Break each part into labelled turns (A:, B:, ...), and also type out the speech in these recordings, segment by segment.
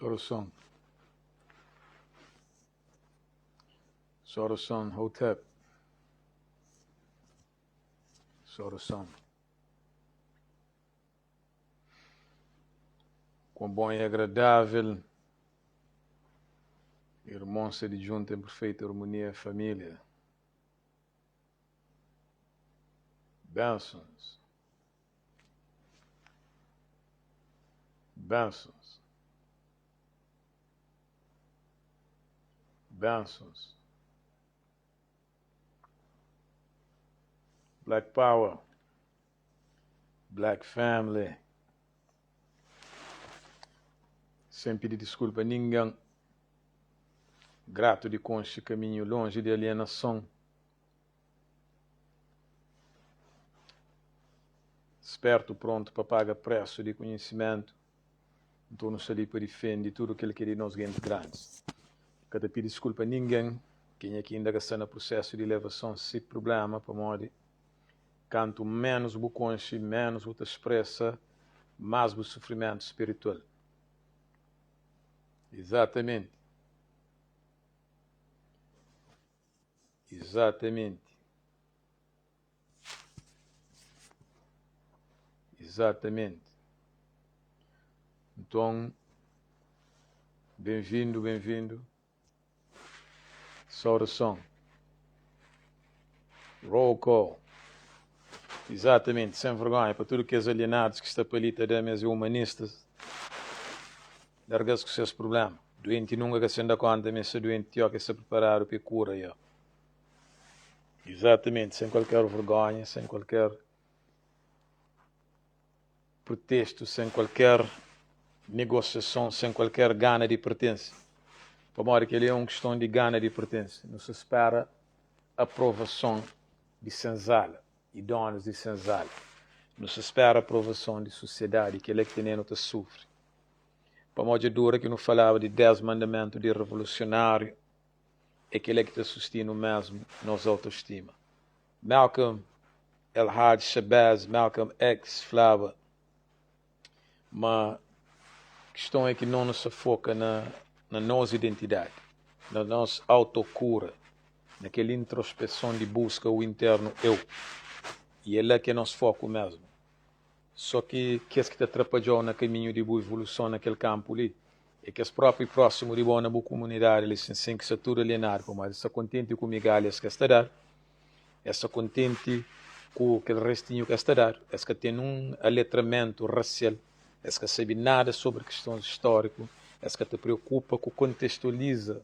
A: Saudason. Saudason, Hotep. Saudason. Quão bom e agradável irmãos se juntam em perfeita harmonia, família. Bênçãos. Bênçãos. Bênçãos. Black Power. Black Family. Sen pidi diskulpa ningen. Gratu di konxe kaminhu lonji di alienason. Spertu prontu pa paga presu di konhisimentu. Nton nu sta li pa difende tudu kel ki é di nos gentis grandis. Ka ta pidi diskulpa ningen, kenha ki inda ka sta na prusesu di ilevason si prublema pamodi kantu menus bu konxe, menus bu ta spresa, mas bu sufrimentu spiritual. Izatamenti. Izatamenti. Izatamenti. Nton, benvindu, benvindu. Saudason. Roll call. Izatamenti, sen vergonha, pa tudu kes alienadus ki sta pa li ta da ma es é umanistas, larga-s ku ses prublema. Duenti nunka ka sen da konta ma es sta duenti, tio ki es sta priparadu pa e kura, yo. Izatamenti, sen kualker vergonha, sen kualker prutestu, sen kualker negosiason, sen kualker gana di pertense. Pamodi kel-li é un kiston di gana di pertense. Nu sta spera aprovason di senzala i donus di senzala. Nu sta spera aprovason di susiedadi, kel-la ki tene-nu ta sufri. Pamodi dja dura ki nu falaba di 10 mandamentu di revolusionáriu, é kel-la ki ta sustinu mésmu nos autostima. Malcolm El-Hajj Shabazz, Malcolm X, flaba ma kiston é ki no nu sa foka na na nos identidadi, na nos autokura, na kel introspeson di buska o internu eu. I é la ki é nos foku mésmu. Só ki kes ki ta trapadja-u na kaminhu di bu ivoluson na kel kanpu li é kes própi prósimu di bo na bu kumunidadi li sin sin ki sta tudu alienadu pamodi es sta kontenti ku migalhas ki es ta dadu, es sta kontenti ku kel restinhu ki es ta dadu, es ka ten un aletramentu rasial, es ka sabe nada sobri kistons istóriku, es ka ta preokupa ku kontestualiza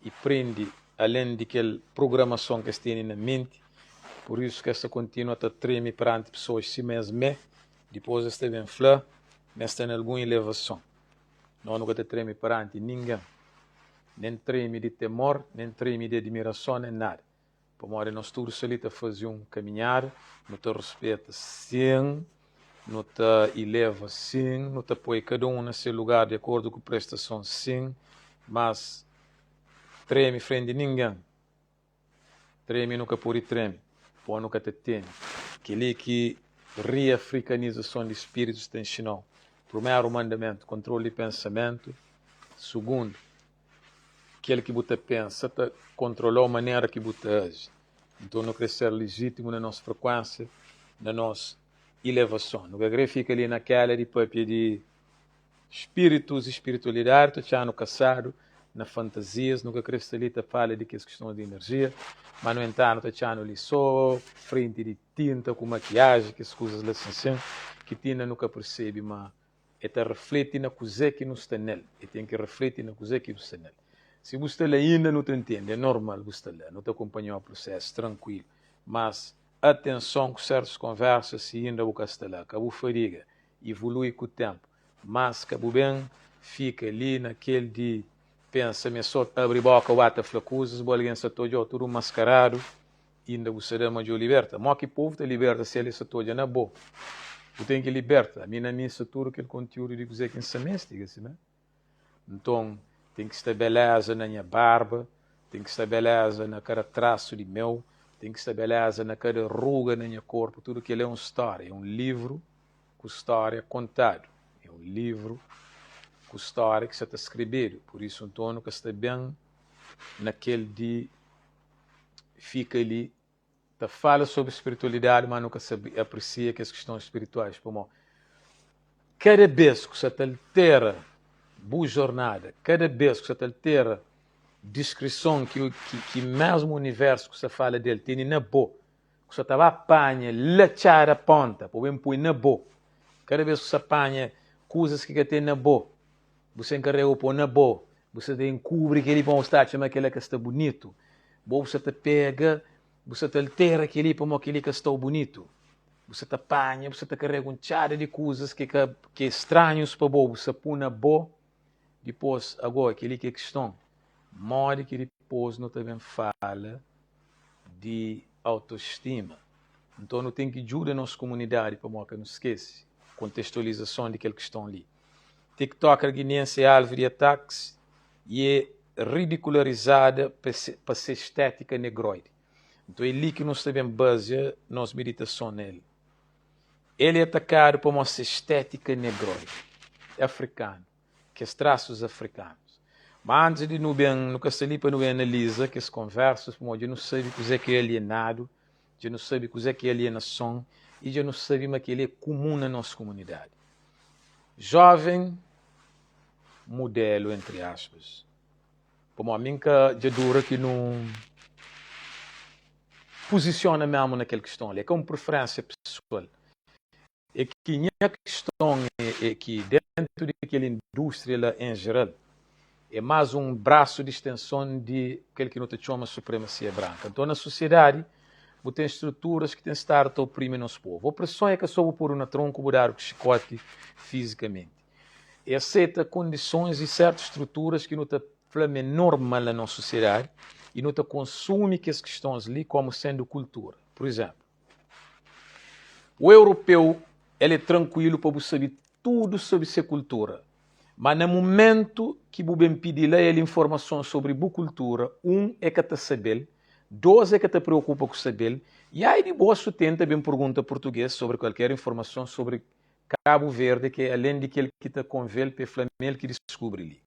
A: i prende alén di kel prugramason ki es tene na menti. Pur isu ki es ta kontinua ta treme peranti pesoas sima es mê. Dipôs es ta ben fla ma es sta na algun ilevason. Nos nu ka ta treme peranti ningen, nen treme di temor, nen treme di admirason, nen nada. Pamodi nos tudu sta li ta faze un kaminhada, nu ta ruspeta sin, nu ta ileva sin, nu ta poi kada un na se lugar di akordu ku prestason sin, mas treme frenti ningen, treme nu ka pode treme, po nu ka ta teme. Kel-li ki riafrikanizason di spiritus ta inxina-u. Prumeru mandamentu, kontrolu di pensamentu. Sugundu, kel ki bu ta pensa ta kontrola-u manera ki bu ta aji. Nton, nu krê ser lijítimu na nos frekuénsia, na nos ilevason. Nu ka krê fika li na kéla di pâpia di spiritus i spiritualidadi ta txá-nu kasadu na fantazias. Nu ka krê sta li ta fala di kes kistons di inerjia, má nu entanu ta txá-nu li sô frenti di tinta ku makiaji, kes kuzas la sin-sin, ki ti inda nu ka persebe ma E ta refleti na kuzê ki nu sta nel. E ten ki refleti na kuzê ki bu sta nel. Si bu sta la inda nu ta ntende, é normal bu sta la, nu ta kunpanhau prusésu trankuilu. Mas atenson ku sertus konversa si inda bu ka sta la. Ka bu fadiga, ivolui ku tenpu. Mas ka bu ben fika li na kel di pensa ma é so abri boka bu ba ta fla kuzas, bu algen sa ta odjau tudu maskaradu. Inda bu sa da ma djo liberta? Mo ki povu ta liberta si el e sa ta odja na bo? Bu ten ki liberta. Ami na mi sta tudu kel kontiudu di kuze ki N sa mesti, ka si me? Nton, ten ki sta beleza na nha barba, ten ki sta beleza na kada trasu di meu, ten ki sta beleza na kada ruga na nha korpu. Tudu kel é un stória, é un livru ku stória kontadu. É un livru. ku stória ki sa ta skrebedu. Pur isu, nton, nu ka sta ben na kel di fika li ta fala sobri spiritualidadi, má nu ka sabe apresia kes kiston spirituais. Pamodi kada bês ku sa ta altera bu jornada, kada bês ku sa ta altera diskrison ki, ki, ki mésmu universu ku sa fala del tene na bo, ku sa ta ba panha la txada ponta pa bu ben poi na bo, kada bês ku sa panha kuzas ki ka ten na bo, bu sa enkarega bu pô na bo, bu sa ta enkubri kel-li pamodi bu sta atxa ma kel-la ka sta bunitu, bo bu sa ta pega, bu sa ta altera kel-li pamodi kel-li ka sta bunitu, bu sa ta panha, bu sa ta karega un txada di kuzas ki ka ki é stranhus pa bo, bu sa pô na bo, dipôs, agó, kel-li ki é kiston, modi ki dipôs nu ta ben fala di autostima? Nton nu ten ki djuda nos kumunidadi pamodi ka nu skese kontestualizason di kel kiston li. Tiktoker guineense é alvu di atakis y é ridikularizada pa se estétika negroide. Nton é li ki nu sta ben bazia nos miditason na el. El é atakadu pamodi se estétika negroide, afrikanu, kes trasus afrikanus. Ma antis di nu ben, nu ka sta li pa nu ben analiza kes konversas pamodi dja nu sabe kuzê ki é alienadu, Dja nu sabe kuzê ki é alienason i dja nu sabe ma kel-li é kumun na nos komunidadi. Jóven mudelu, entri aspas, pamodi mi N ka dja dura ki nu puzisiona mésmu na kel kiston li. É ka un preferénsia pesoal. É ki nha kiston é ki dentu di kel indústria la en jeral é más un brasu di stenson di kel ki nu ta txoma supremasia branka. Nton na susiedadi bu ten struturas ki ten stadu ta oprimi nos povu. Opreson é ka so bu podu na tronku bu dadu ku xikoti fizikamenti. É aseta kondisons i sertus struturas ki nu ta fla ma é normal na nos susiedadi i nu ta konsumi kes kistons li komu sendu kultura. Pur izenplu. O europeu el é trankuilu pa bu sabe tudu sobri se kultura, ma na mumentu ki bu ben pidi-l a el informason sobri bu kultura, un e ka ta sabe-l, dos e ka ta preokupa ku sabe-l, i ai di bo su tenta ben purgunta purtuges sobri kualker informason sobri Kabu Verdi ki é alen di kel ki ta konve-l pa e fla ma el ki diskubri li.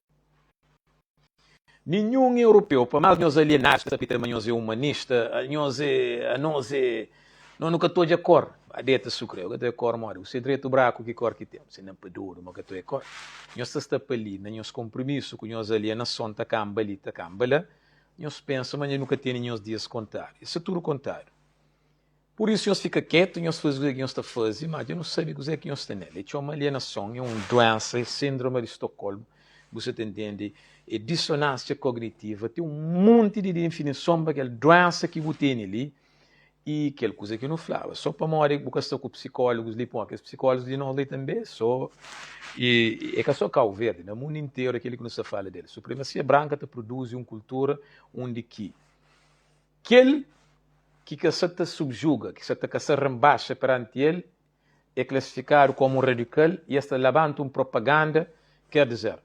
A: Ninhun europeu, pa más nhos alienadus ki ta pita ma nhos é umanista, nhos é, anos é, nos nu ka ta odja kor. Ba deta su krê, bu ka ta odja kor modi? Bu se dretu braku ki kor ki ten? Bu se nen pa dodu ma ka ta odja kor. Nhos ta sta pa li na nhos konprimisu ku nhos alienason ta kanba li, ta kanba la, nhos pensa ma nha nu ka tene nhos dias kontadu. Es sta tudu kontadu. Pur isu, nhos fika ketu, nhos faze kuzê ki nhos ta faze, má dja nu sabe kuzê ki nhos ten nel. É txoma alienason, é un duénsa, é síndrome di Stokólmu, bu sa ta intende? É disonánsia kognitiva, ten un monti di difinison pa kel duénsa ki bu tene li i kel kuza ki nu flaba. Sô pamodi bu ka sta ku psikólogus li, pamodi kes psikólogus di nos li tanbê sô i é ka sô Kabu Verdi, na mundu interu é kel-li ki nu sta fala del. Supremasia branka ta produzi un kultura undi ki Kel ki ka sa ta subjuga, ki sa ta ka sa renbaxa peranti el, é klasifikadu komu un radikal i es ta labanta un propaganda, ker dizer,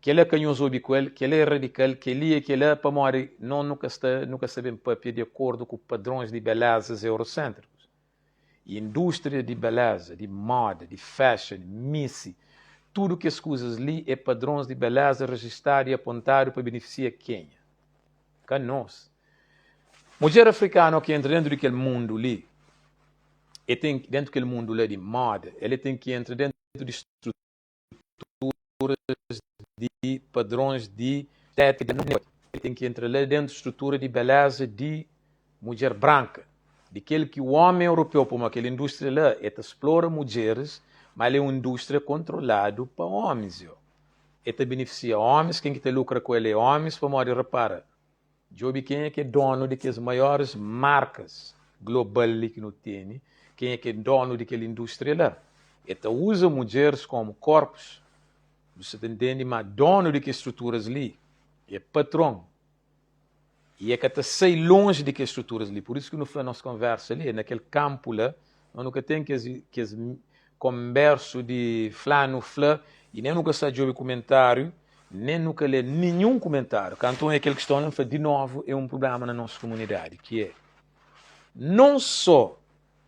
A: kel-la ka nhos obi ku el, kel-la é radikal, kel-li é kel-la, pamodi nos nu ka sta nu ka sta ben papia di akordu ku padrons di belezas eurosentrikus. I indústria di beleza, di moda, di fashion, misi, tudu kes kuzas li é padrons di beleza rejistadu i apontadu pa benefisia kenha? Ka nos. Mudjer afrikanu ki entra dentu di kel mundu li, e ten dentu kel mundu la di moda, el e ten ki entra dentu di struturas di padrons di estétika, el ten ki entra la dentu strutura di beleza di mudjer branka, di kel ki omi europeu, pamodi kel indústria la e ta splora mudjeris, ma el é un indústria kontroladu pa omis. E ta benefisia omis, ken ki ta lukra ku el é omis, pamodi repara, djobe kenha ki é donu di kes maioris markas global li ki nu tene, kenha ki é donu di kel indústria la. E ta uza mudjeris komu korpus, bu sa ta ntende, ma donu di kes struturas li é patron i e ka ta sai lonji di kes struturas li. Pur isu ki nu fla nos konversa li é na kel kanpu la, nos nu ka ten kes kes konbersu di flanu fla i nen nu ka sta djobe kumentáriu, nen nu ka lé ninhun kumentáriu. Kantu é kel kiston la, N fla di novu é un prubléma na nos kumunidadi ki é non sô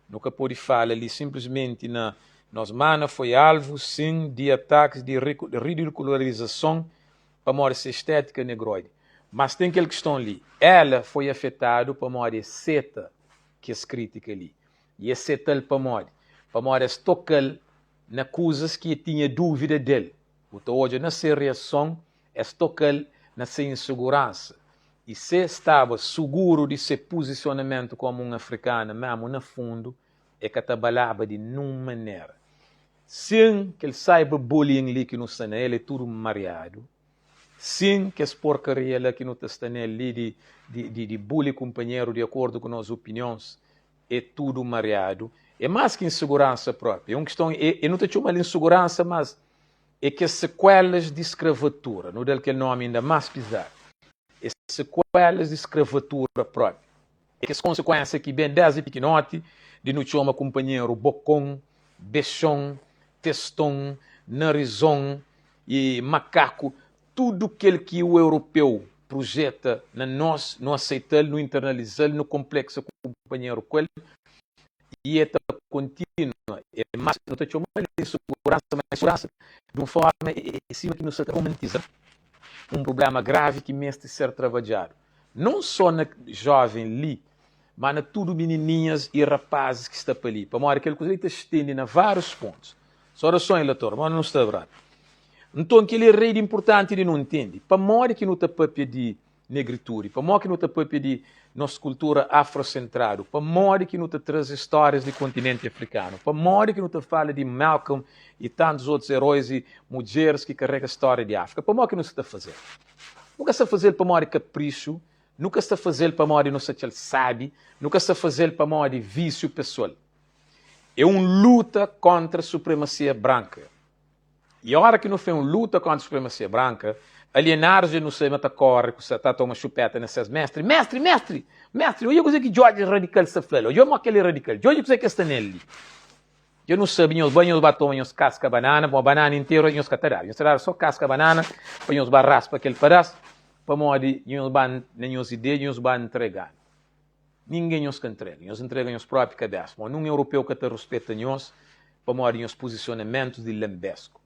A: nu ka pode fala li sinplismenti na. Nos mana foi alvu, sin, di atakis di ridikularizason pamodi se estétika negroidi. Mas ten kel kiston li, ela foi afetadu pamodi e seta kes kritika li. I e seta-l pamodi? Pamodi es toka-l na kuzas ki e tinha dúvida del. Bu ta odja na se reason, es toka-l na se insuguransa. I se staba suguru di se puzisionamentu komu un afrikana memu na fundu, e ka ta balaba di nun manera. Sin, kel cyberbullying li ki nu sta na el é tudu mariadu. Sin, kes porkaria la ki nu ta sta nel li di di di bully kunpanheru di akordu ku nos opinions é tudu mariadu. É más ki insuguransa propi. É un kiston, é é nu ta txoma-l insuguransa, mas é kes sekuelas di skravatura. Nu da-l kel nomi inda más pizadu. É sekuelas di skravatura propi. É kes konsekuénsia ki ben désdi pikinoti di nu txoma kunpanheru bokon, bexon, teston, narizon i makaku. Tudu kel ki u europeu prujeta na nos, nu aseita-l, nu internaliza-l, nu konpleksa kunpanheru ku el i e ta kontinua. É más, nu ta txoma-l di insuguransa, ma insuguransa di un fórma é sima ki nu sa ta romantiza un prubléma gravi ki meste ser trabadjadu. Non só na jóven li, má na tudu minininhas i rapazis ki sta pa li, pamodi kel kuza li ta stende na várius pontus. Saudason Ilator, modi nu sta brother? Nton kel-li é rei di inpurtanti di nu ntende pamodi ki nu ta pâpia di negritudi, pamodi ki nu ta pâpia di nos kultura afrosentradu, pamodi ki nu ta traze stórias di kontinenti afrikanu, pamodi ki nu ta fala di Malcolm i tantus otus eróis i mudjeris ki karega stória di Áfrika, pamodi ki nu sta ta faze-l. Nu ka sta faze-l pamodi kaprixu, nu ka sta faze-l pamodi nu sta atxa-l sábi, nu ka sta faze-l pamodi vísiu pesoal. É un luta kóntra supremasia branka. I óra ki nu fla é un luta kóntra supremasia branka, alienadus dja nu sabe ma ta kóre ku ta toma xupéta na ses méstri, Méstri! Méstri! Méstri! Odja kuzê ki Djodje radikal sta fla-l! Odja modi ki el é radikal! Djodje kuzê ki el sta nel li! Dja nu sabe, nhos bai, nhos ba toma nhos kaska banana, pamodi banana interu nhos ka ta dadu. Nhos ta dadu so kaska banana pa nhos ba raspa kel padas, pamodi nhos ba na nhos ideia, nhos ba ntrega-nu. Ningen nhos ka ntrega, nhos ntrega nhos propi kabesa, pamodi nun europeu ka ta ruspeta nhos pamodi nhos puzisionamentus di lanbesku.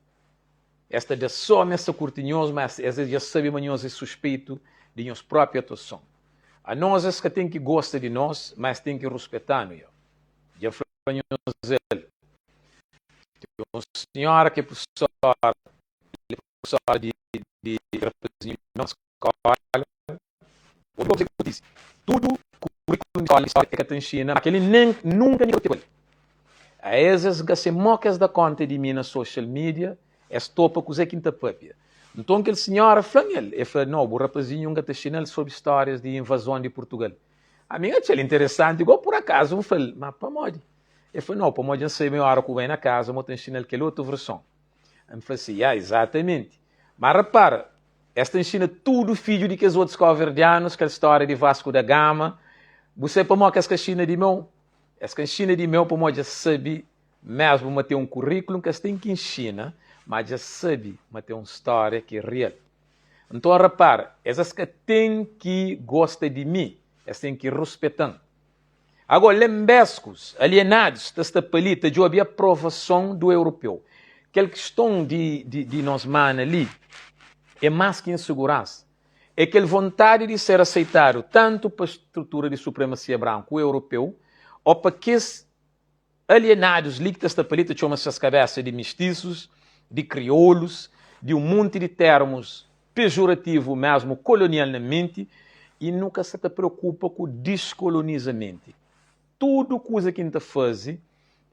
A: Es ta da so ma es ta kurti nhos, ma es dja sabe ma nhos é suspeitu di nhos propi atuason. Anos es ka ten ki gosta di nos, ma es ten ki ruspeta-nu. Yo dja fla. Nhos el. Ten un sinhora ki é profesora, el é profesora di di rapazinhu di nos skola. Obi kuzê ki kontise. Tudu kurikulu di skola e ka ta nxina, ma kel-li nen nunka mi ka obi ku el. A es es ka se mó ki es da konta di mi na social media, es topa kuzê ki N ta papia. Nton kel sinhora fla-m el, el fla, No, bu rapazinhu N ka ta nxina-l sobri stórias di invazon di Purtugal. Ami N atxa-l interesanti, gó pur akazu N fla-l, Ma pamodi? El fla, Nau, pamodi dja N sabe ma óra ku bai na kaza mo ta nxina-l kel otu verson. N fla si, Ya, izatamenti. Ma rapara, es ta nxina tudu fidju di kes otus kauverdianus kel stória di Vasco da Gama. Bu sabe pamodi ki es ka nxina di meu? Es ka nxina di meu pamodi dja es sabe mesmu ma ten un kurikulu ki es ten ki nxina, ma dja es sabe ma ten un stória ki é real. Nton rapara, es es ka ten ki gosta di mi, es ten ki ruspeta-m. Agó, lenbeskus, alienadus, ta sta pa li ta djobe aprovason du europeu. Kel kiston di, di, di nos mana li é más ki insuguransa. É kel vontadi di ser aseitadu tantu pa strutura di supremasia branku europeu ô pa kes Alienadus li ki ta sta pa li ta txoma ses kabesa di mistisus, di kriolus, di un munti di termus pejorativu mesmu kolonial na menti i nu ka sa ta preokupa ku diskoloniza menti. Tudu kuza ki N ta faze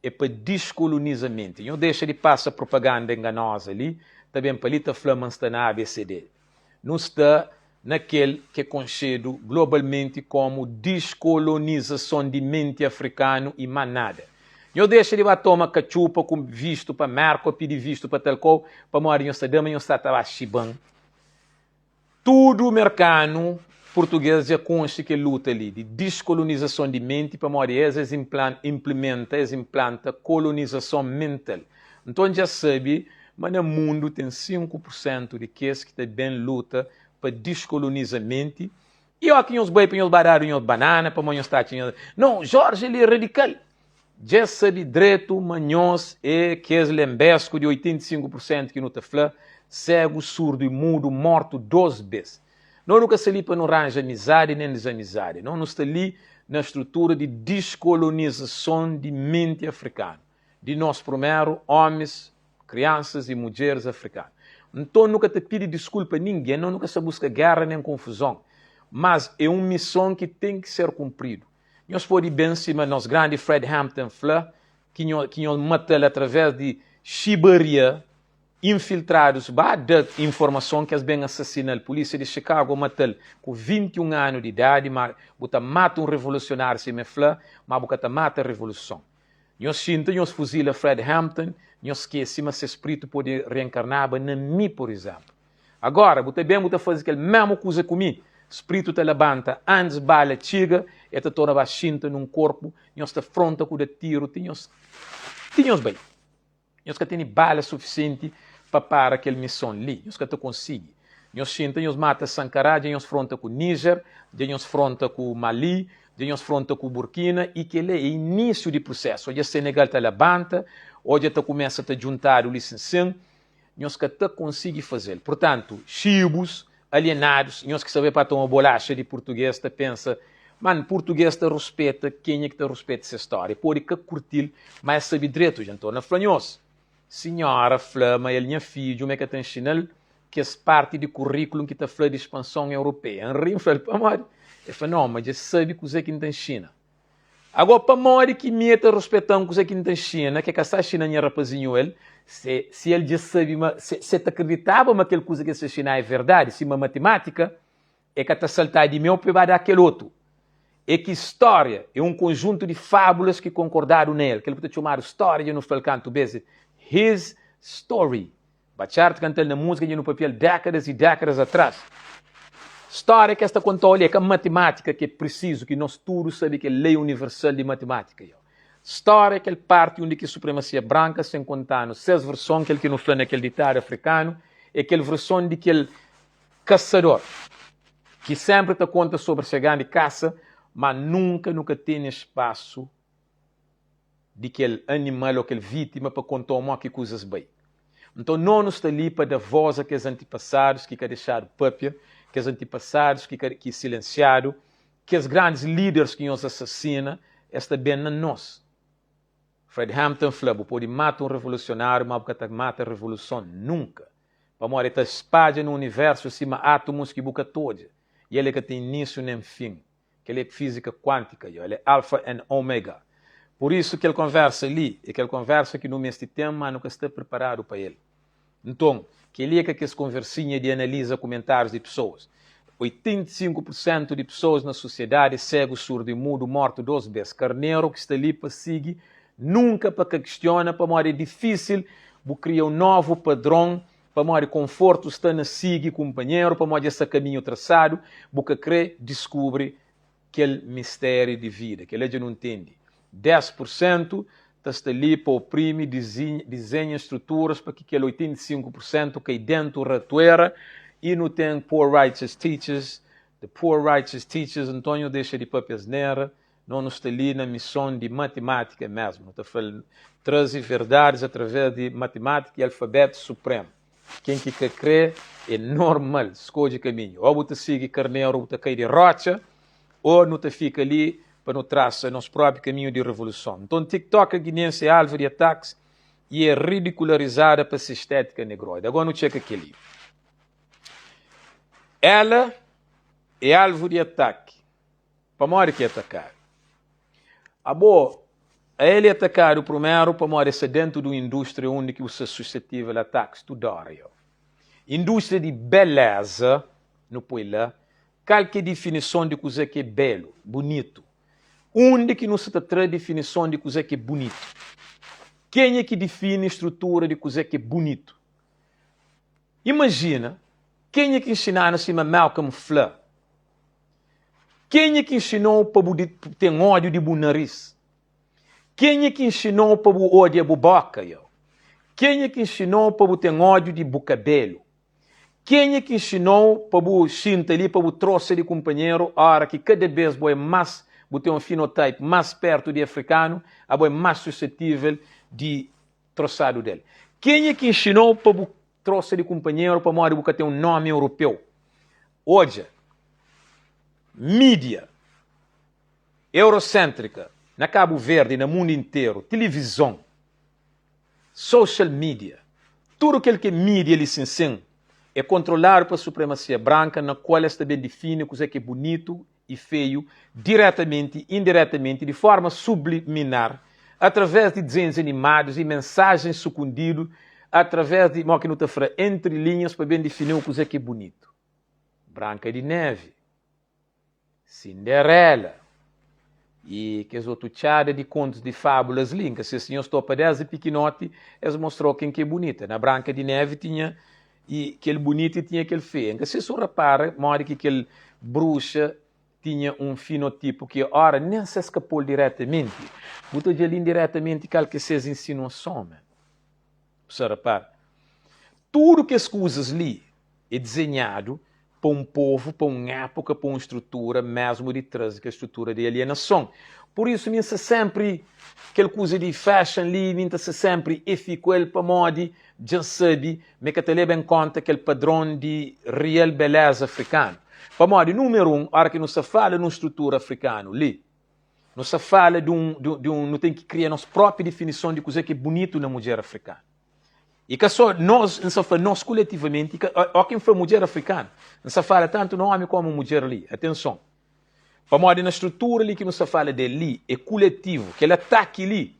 A: é pa diskoloniza menti. Nho dexa di pasa propaganda enganoza li, ta ben pa li ta fla ma N sta na ABCD. Nu sta na kel ki é konxedu globalmenti komu diskolonizason di menti afrikanu i má nada. Nhos dexa di ba toma katxupa ku vistu pa Merka ô pidi vistu pa tal kou pamodi nhos ta da ma nhos sta ta ba xiba-m. Tudu merkanu purtugês dja konxe kel luta li di diskolonizason di menti pamodi es es inplimenta, es inplanta kolonizason mental. Nton dja sabe ma na mundu ten 5 pur sentu di kes ki ta ben luta pa diskoloniza menti i ó ki nhos bai pa nhos ba dadu nhos banana pamodi nhos ta atxa nhos non Jorge el é radikal. Dja es sabe dretu ma nhos é kes lenbesku di 85 pur sentu ki nu ta fla, segu, surdu i mudu, mortu dos bes. Nos nu ka sta li pa nu ranja amizadi nen dizamizadi. Nos nu sta li na strutura di diskolonizason di menti afrikanu, di nos prumeru omis, kriansas i mudjeris afrikanu. Nton nu ka ta pidi diskulpa ningen, nos nu ka sta buska gera nen konfuzon, mas é un mison ki ten ki ser kunpridu. Nhos pode ben sima nos grandi Fred Hampton fla, ki nho ki nho mata-l através di xibaria, infiltradus ba da informason ki es ben asasina-l. Pulísia di Chicago mata-l ku 21 anu di idadi. Ma bu ta mata un revolusionáriu sima e fla, ma bu ka ta mata revoluson. Nhos xinta, nhos fuzila Fred Hampton, nhos skese ma se spritu pode reenkarnaba na mi, pur izénplu. Agora, bu ta ben bu ta faze kel mésmu kuza ku mi, spritu ta labanta antis bala txiga, el ta torna ba xinta nun korpu, nhos ta fronta ku da tiru ti nhos ti nhos bai. Nhos ka tene bala sufisienti pa para kel mison li, nhos ka ta konsigi. Nhos xinta nhos mata Sankara, dja nhos fronta ku Niger, dja nhos fronta ku Mali, dja nhos fronta ku Burkina i kel-la é inísiu di prusésu. Odja Senegal ta labanta, odja ta kumesa ta djuntadu li sin sin. Nhos ka ta konsigi faze-l. Purtantu, xibus, alienadus, nhos ki sta bai pa toma bolaxa di purtuges ta pensa, Man, purtuges ta ruspeta kenha ki ta ruspeta se stória. E pode ka kurti-l, ma e sabe dretu. Dja N torna fla nhos, sinhora fla ma el nha fidju, ma e ka ta nxina-l kes parti di kurríkulun ki ta fla di spanson europeia. N ri, N fla-l, pamodi? E fla, No, ma dja e sabe kuze ki N ta nxina. Agó, pamodi ki mi e ta ruspeta-m kuzê ki N ta nxina, ki e ka sta nxina nha rapazinhu el? Se, si el dja sabe ma, se, se ta kriditaba ma kel kuza ki el sta nxina é verdadi, sima matimátika, e ka ta saltá di meu pa e ba dá kel otu. É ki stória é un konjuntu di fábulas ki konkordadu na el, kel ku ta txomadu stória dja nu fla-l kantu bês, his story. Bachardt kanta-l na múzika dja nu papia-l dékadas i dékadas atrás. Stória ki es ta konta-u li é ka matimátika ki é prisizu, ki nos tudu sabe kel lei universal di matimátika. Yo. Stória é kel parti undi ki supremasia branka sen konta-nu ses verson, kel ki nu fla na kel ditadu afrikanu, é kel verson di kel kasador ki sénpri ta konta sobri se grandi kasa, má nunka nu ka tene spasu di kel animal ô kel vítima pa konta-u mó ki kuzas bai. Nton, no nu sta li pa da vós a kes antipasadus ki ka dexadu pâpia, kes antipasadus ki ka ki silensiadu, kes grandis líders ki nhos asasina, es ta ben na nos. Fred Hampton fla, Bu pode mata un revolusionáriu, má bu ka ta mata revoluson nunka, pamodi el ta spadja na universu sima átumus ki bu ka ta odja, i el é ka ten inísiu nen fin. Kel-li é fízika kuântika, yo. El é alfa and omega. Pur isu, kel konvérsa li é kel konvérsa ki nu meste ten, má nu ka sta priparadu pa el. Nton, kel-li é ka kes konversinha di analiza kumentárius di pesoas. 85 pur séntu di pesoas na sosiadadi é ségu, surdu i mudu, mortu dos bês. Karneru ki sta li pa sigi, nunka pa ka kistiona, pamodi é difísil bu kria un novu padron Pamodi konfortu sta na sigi kunpanheru, pamodi dja sta kaminhu trasadu, bu ka kre diskubri kel mistériu di vida. Kel-la dja nu ntende. 10 pur sentu ta sta li pa oprimi, dizenha struturas pa ki kel 85 pur sentu kai dentu ratuera i nu ten poor righteous teachers, the poor righteous teachers, nton nhu dexa di papia asnera, No nu sta li na mison di matimátika mesmu. Nu ta fla-l traze verdadis através di matimátika i alfabetu supremu. Ken ki ka kre é normal skodje kaminhu. Ô bu ta sigi karneru bu ta kai di rotxa, ô nu ta fika li pa nu trasa nos propi kaminhu di revoluson. Nton TikToker guinense é alvu di atakis i é ridikularizada pa se estétika negroide. Agora nu txeka kel-li. Ela é alvu di ataki. Pamodi ki e atakadu? Abo, ael e atakadu prumeru pamodi e sta dentu di un industria undi ki bu sta susetivel a atakis tudu ora. Yo. Industria di beleza, nu poi la, kal ki é difinison di kuze ki é belu, bunitu? Undi ki nu sta ta tra difinison di kuze ki é bunitu? Kenha ki difini strutura di kuze ki é bunitu? Imajina, kenha ki nxinanu sima Malcolm fla? Kenha ki nxinou pa bu ten ódiu di bu naris? Kenha ki nxinou pa bu ôdia bu bóka? Yo. Kenha ki nxinou pa bu ten ódiu di bu kabelu? Kenha ki nxinou pa bu xinta li pa bu trosa di kunpanheru óra ki kada bês bo é más. bu ten un phenotype más pertu di afrikanu, abo é más suseptível di trosadu del. Kenha ki inxinou pa bu trosa di kunpanheru pamodi bu ka ten un nomi europeu? Odja, mídia euroséntrika na Kabu Verdi, na mundu interu, tilivizon, social media, tudu kel ki é mídia li sin-sin, é kontroladu pa supremasia branka na kual es ta ben difini kuzê ki é bunitu i feiu diretamenti, indiretamenti, di forma subliminar, através di dizenhus animadus i mensajens sukundidu através di, mo ki nu ta fra, entri linhas pa ben difiniu kuzê ki é bunitu. Branka di Nevi. Cinderela i kes otu txada di kontus di fábulas li. N ka se si nhos topa desdi pikinoti es mostrau ken ki é bunita. Na Branka di Nevi tinha i kel bunita i tinha kel feia. N ka se si bu rapara modi ki kel bruxa tinha un finotipu ki ora nen si es ka pô-l diretamenti, bu ta odja-l indiretamenti kal ki é ses insinuason. Man. Bu sta rapara? Tudu kes kuzas li é dizenhadu pa un povu, pa un époka, pa un strutura, mésmu di traze kel strutura di alienason. Pur isu, mi N sta sénpri, kel kuza di fashion li, mi N ta sta sénpri efi ku el, pamodi dja N sabe ma e ka ta leba en kónta kel padron di real beléza afrikanu. Pamodi, númeru un, óra ki nu sta fala nun strutura afrikanu li, nu sta fala di un, di un, nu ten ki kria nos própi difinison di kuzê ki é bunitu na mudjer afrikanu. I ka só nos, N sa fla nos kuletivamenti, ka, ó ki N fla mudjer afrikanu, N sa fala tantu na ómi komu mudjer li, atenson. Pamodi na strutura li ki nu sa fala del li, é kuletivu. Kel ataki li,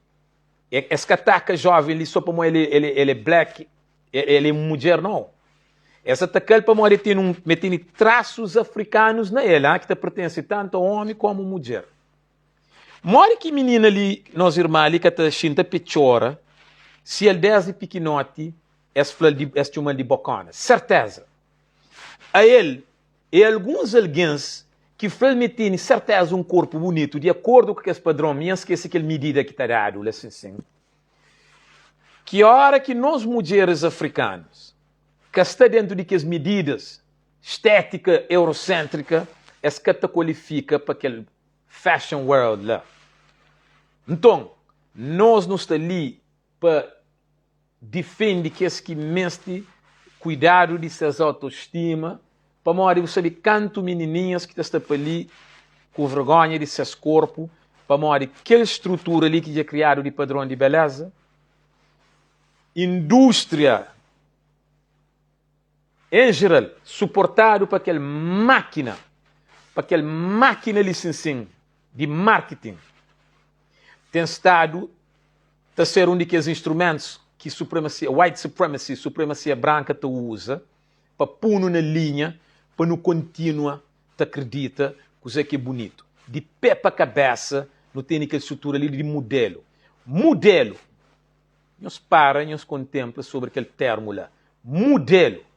A: é, es ka ataka jóven li só pamodi el é, el é, el é black, el é mudjer, nau. Es ataka-l pamodi el tene un, el tene trasus afrikanus na el, ha, ki ta pertense tantu a ómi komu mudjer. Modi ki minina li, nos irma li, ka ta xinta pe txora si el desdi pikinoti es fla-l di, es txoma-l di bokona? Serteza! A el e alguns algens ki fla-l ma e tene serteza un korpu bunitu di akordu ku kes padron, mi N skese kel midida ki ta dadu la sin sin. Ki ora ki nos mudjeris afrikanus ka sta dentu di kes mididas Stétika euroséntrika, es ka ta kualifika pa kel fashion world la. Nton, nos nu sta li pa difende kes ki meste kuidadu di ses autostima, pamodi bu sabe kantu minininhas ki ta sta pa li ku vergonha di ses korpu pamodi kel strutura li ki dja kriadu di padron di beleza. Indústria. En jeral, suportadu pa kel mákina, pa kel mákina li sin-sin di marketing, ten stadu ta ser un di kes instrumentus ki supremasia, white supremacy, supremasia branka ta uza pa punu na linha pa nu kontinua ta kridita kuzê ki é bunitu. Di pé pa kabésa nu tene kel strutura li di mudelu. Mudelu! Nhos para nhos kontenpla sobri kel termu la, mudelu.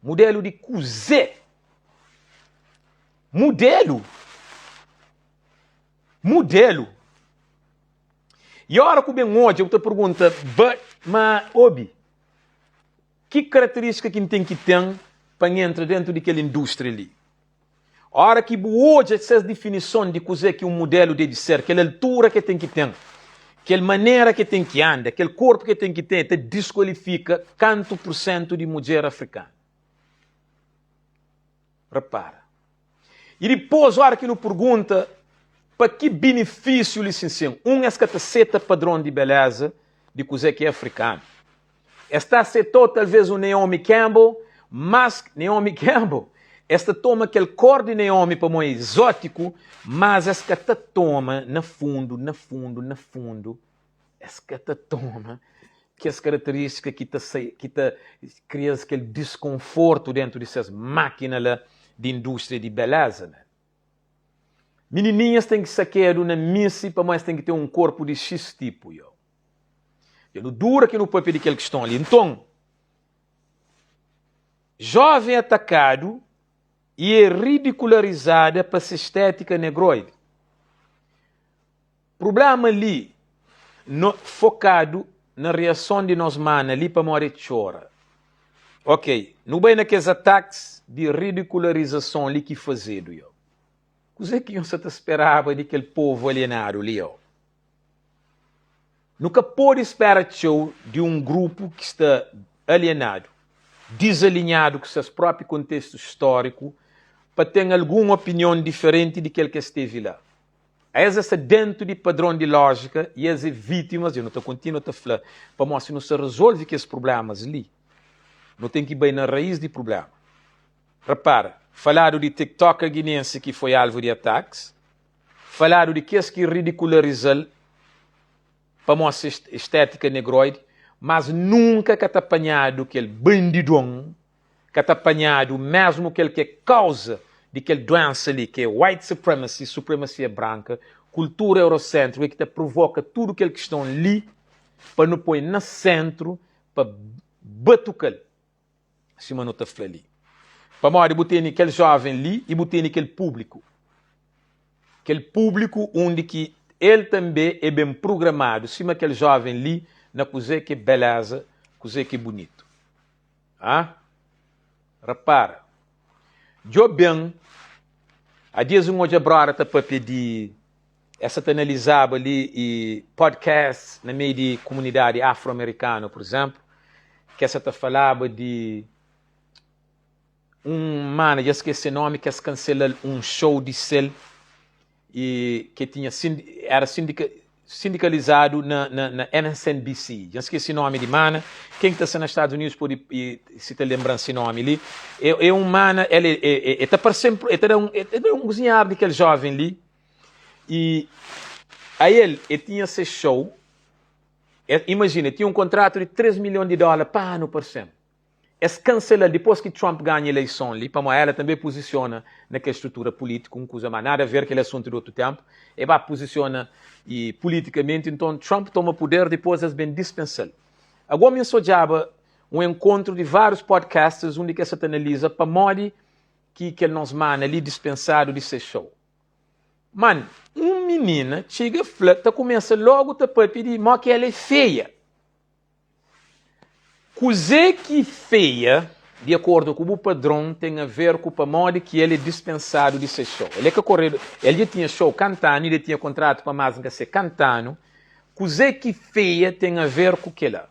A: Mudelu di kuzê? Mudelu? Mudelu? I ora ku ben odja, bu ta pergunta, But, ma obi, ki karaterístika ki N ten ki ten pa N entra dentu di kel indústria li? Ora ki bu odja ses difinison di kuzê ki un mudelu debe ser, kel altura ki el ten ki ten, kel manera ki el ten ki anda, kel korpu ki el ten ki ten, el ta diskualifika kantu pursentu di mudjer afrikanu. Repara. I dipôs, ora ki nu pergunta pa ki binifisiu lisinsin, un es ka ta seta padron di beleza di kuzê ki é afrikanu. Es ta asetou talvês un Naomi Campbell, mas Naomi Campbell, es ta toma kel kor di Naomi pamó é izótiku, mas es ka ta toma na fundu, na fundu, na fundu, es ka ta toma kes karaterístika ki ta sai, ki ta kria-s kel diskonfortu dentu di ses mákina la di indústria di beleza, man. Minininhas ten ki sakedu na misi pamó es ten ki ten un korpu di xis tipu, yo. Dja nu dura ki nu papia di kel kiston li. Nton, joven é atakadu i é ridikularizada pa se stétika negroide. Prublema li no fokadu na riason di nos mana li pamodi é txora. Ok, nu bai na kes atakis di ridikularizason li ki fazedu yo. Kuzê ki nhos sa ta speraba di kel povu alienadu li? Ô nu ka pode spera txeu di un grupu ki sta alienadu, dizalinhadu ku ses própi kontestu stóriku pa ten algun opinion diferenti di kel ki es tevi la. Es es sta déntu di padron di lójika i es é vítimas, i nu ta kontinua ta fla, pamodi si nu sta rezolve kes prublémas li, nu ten ki bai na raís di prubléma. Repara, faladu di tiktoker guinense ki foi alvu di atakis, faladu di kes ki ridikulariza-l pamodi se estétika negroidi, mas nunka ka ta panhadu kel bandidon, ka ta panhadu mesmu kel ki é kauza di kel duensa li, ki é white supremacy, supremasia branka, kultura eurosentrika ki ta provoka tudu kel kiston li pa nu poi na sentru pa batuka-l. Sima nu ta fla li. Pamodi bu tene kel joven li i bu tene kel públiku. Kel públiku undi ki el tanbe é ben prugramadu sima kel joven li na kuzê ki é beleza, kuzê ki é bunitu. Ha? Repara. Djo ben, a dias un odja broda ta papia di Es sa ta analizaba li i podcasts na meiu di kumunidadi afro-amerikanu, pur izénplu, ki es sa ta falaba di un mana, dja skese se nomi, ki es kansela-l un show di sel i ki tinha era sindikalizadu na na na MSNBC. Dja skese nomi di mana. Ken ki ta sta na Stadus Unidus pode si ta lenbra-m se nomi li. É un mana, el é ta parse-m, el ta da un, el ta da un kuzinhar di kel jóven li. I ael e tinha se show, e, imajina, e tinha un kontratu di 3 milhon di dóla pa anu, parse-m. Es kansela-l dipôs ki Trump ganha ileison li, pamodi ela tanbê puzisiona na kel strutura pulítiku, un kuza má nada a ver kel asuntu di otu ténpu, e ba puzisiona i pulitikamente, nton Trump toma puder, dipôs es ben dispensa-l. Agó mi N sta odjaba un enkontru di várius podcasters undi ki es sa ta analiza pamodi ki kel nos mana li dispensadu di se show. Man, un minina txiga fla, ta kumesa logu ta papia di mo ki ela é feia. Kuzê ki feia, di akordu ku bu padron, ten a ver ku pamodi ki el é dispensadu di se show? El é ka koredu, el dja tinha show kantanu, el dja tinha kontratu pa más nka se kantanu. Kuzê ki feia ten a ver ku kela?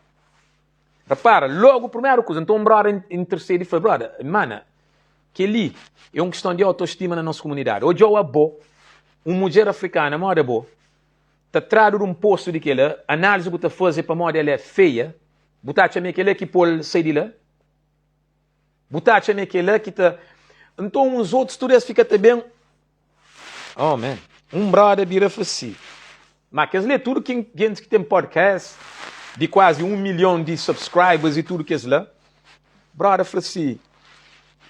A: Repara, logu primeru kuza, nton un brother intersede i fla, Brother, mana, kel-li é un kiston di autostima na nos kumunidadi. Odja-u abo, un mudjer afrikana moda bo, ta tradu di un postu di kel-la, análisi ku ta faze é pamodi el é feia, bu ta atxa ma é kel-la ki pô-l sai di la? Bu ta atxa ma é kel-la ki ta. Nton uns otus tudu es fika ta ben. Oh man, un broda bira fla si, ma kes li é tudu kin gentis ki ten podcast di kuazi 1 milhon di subscribers i tudu kes la. Broda fla si,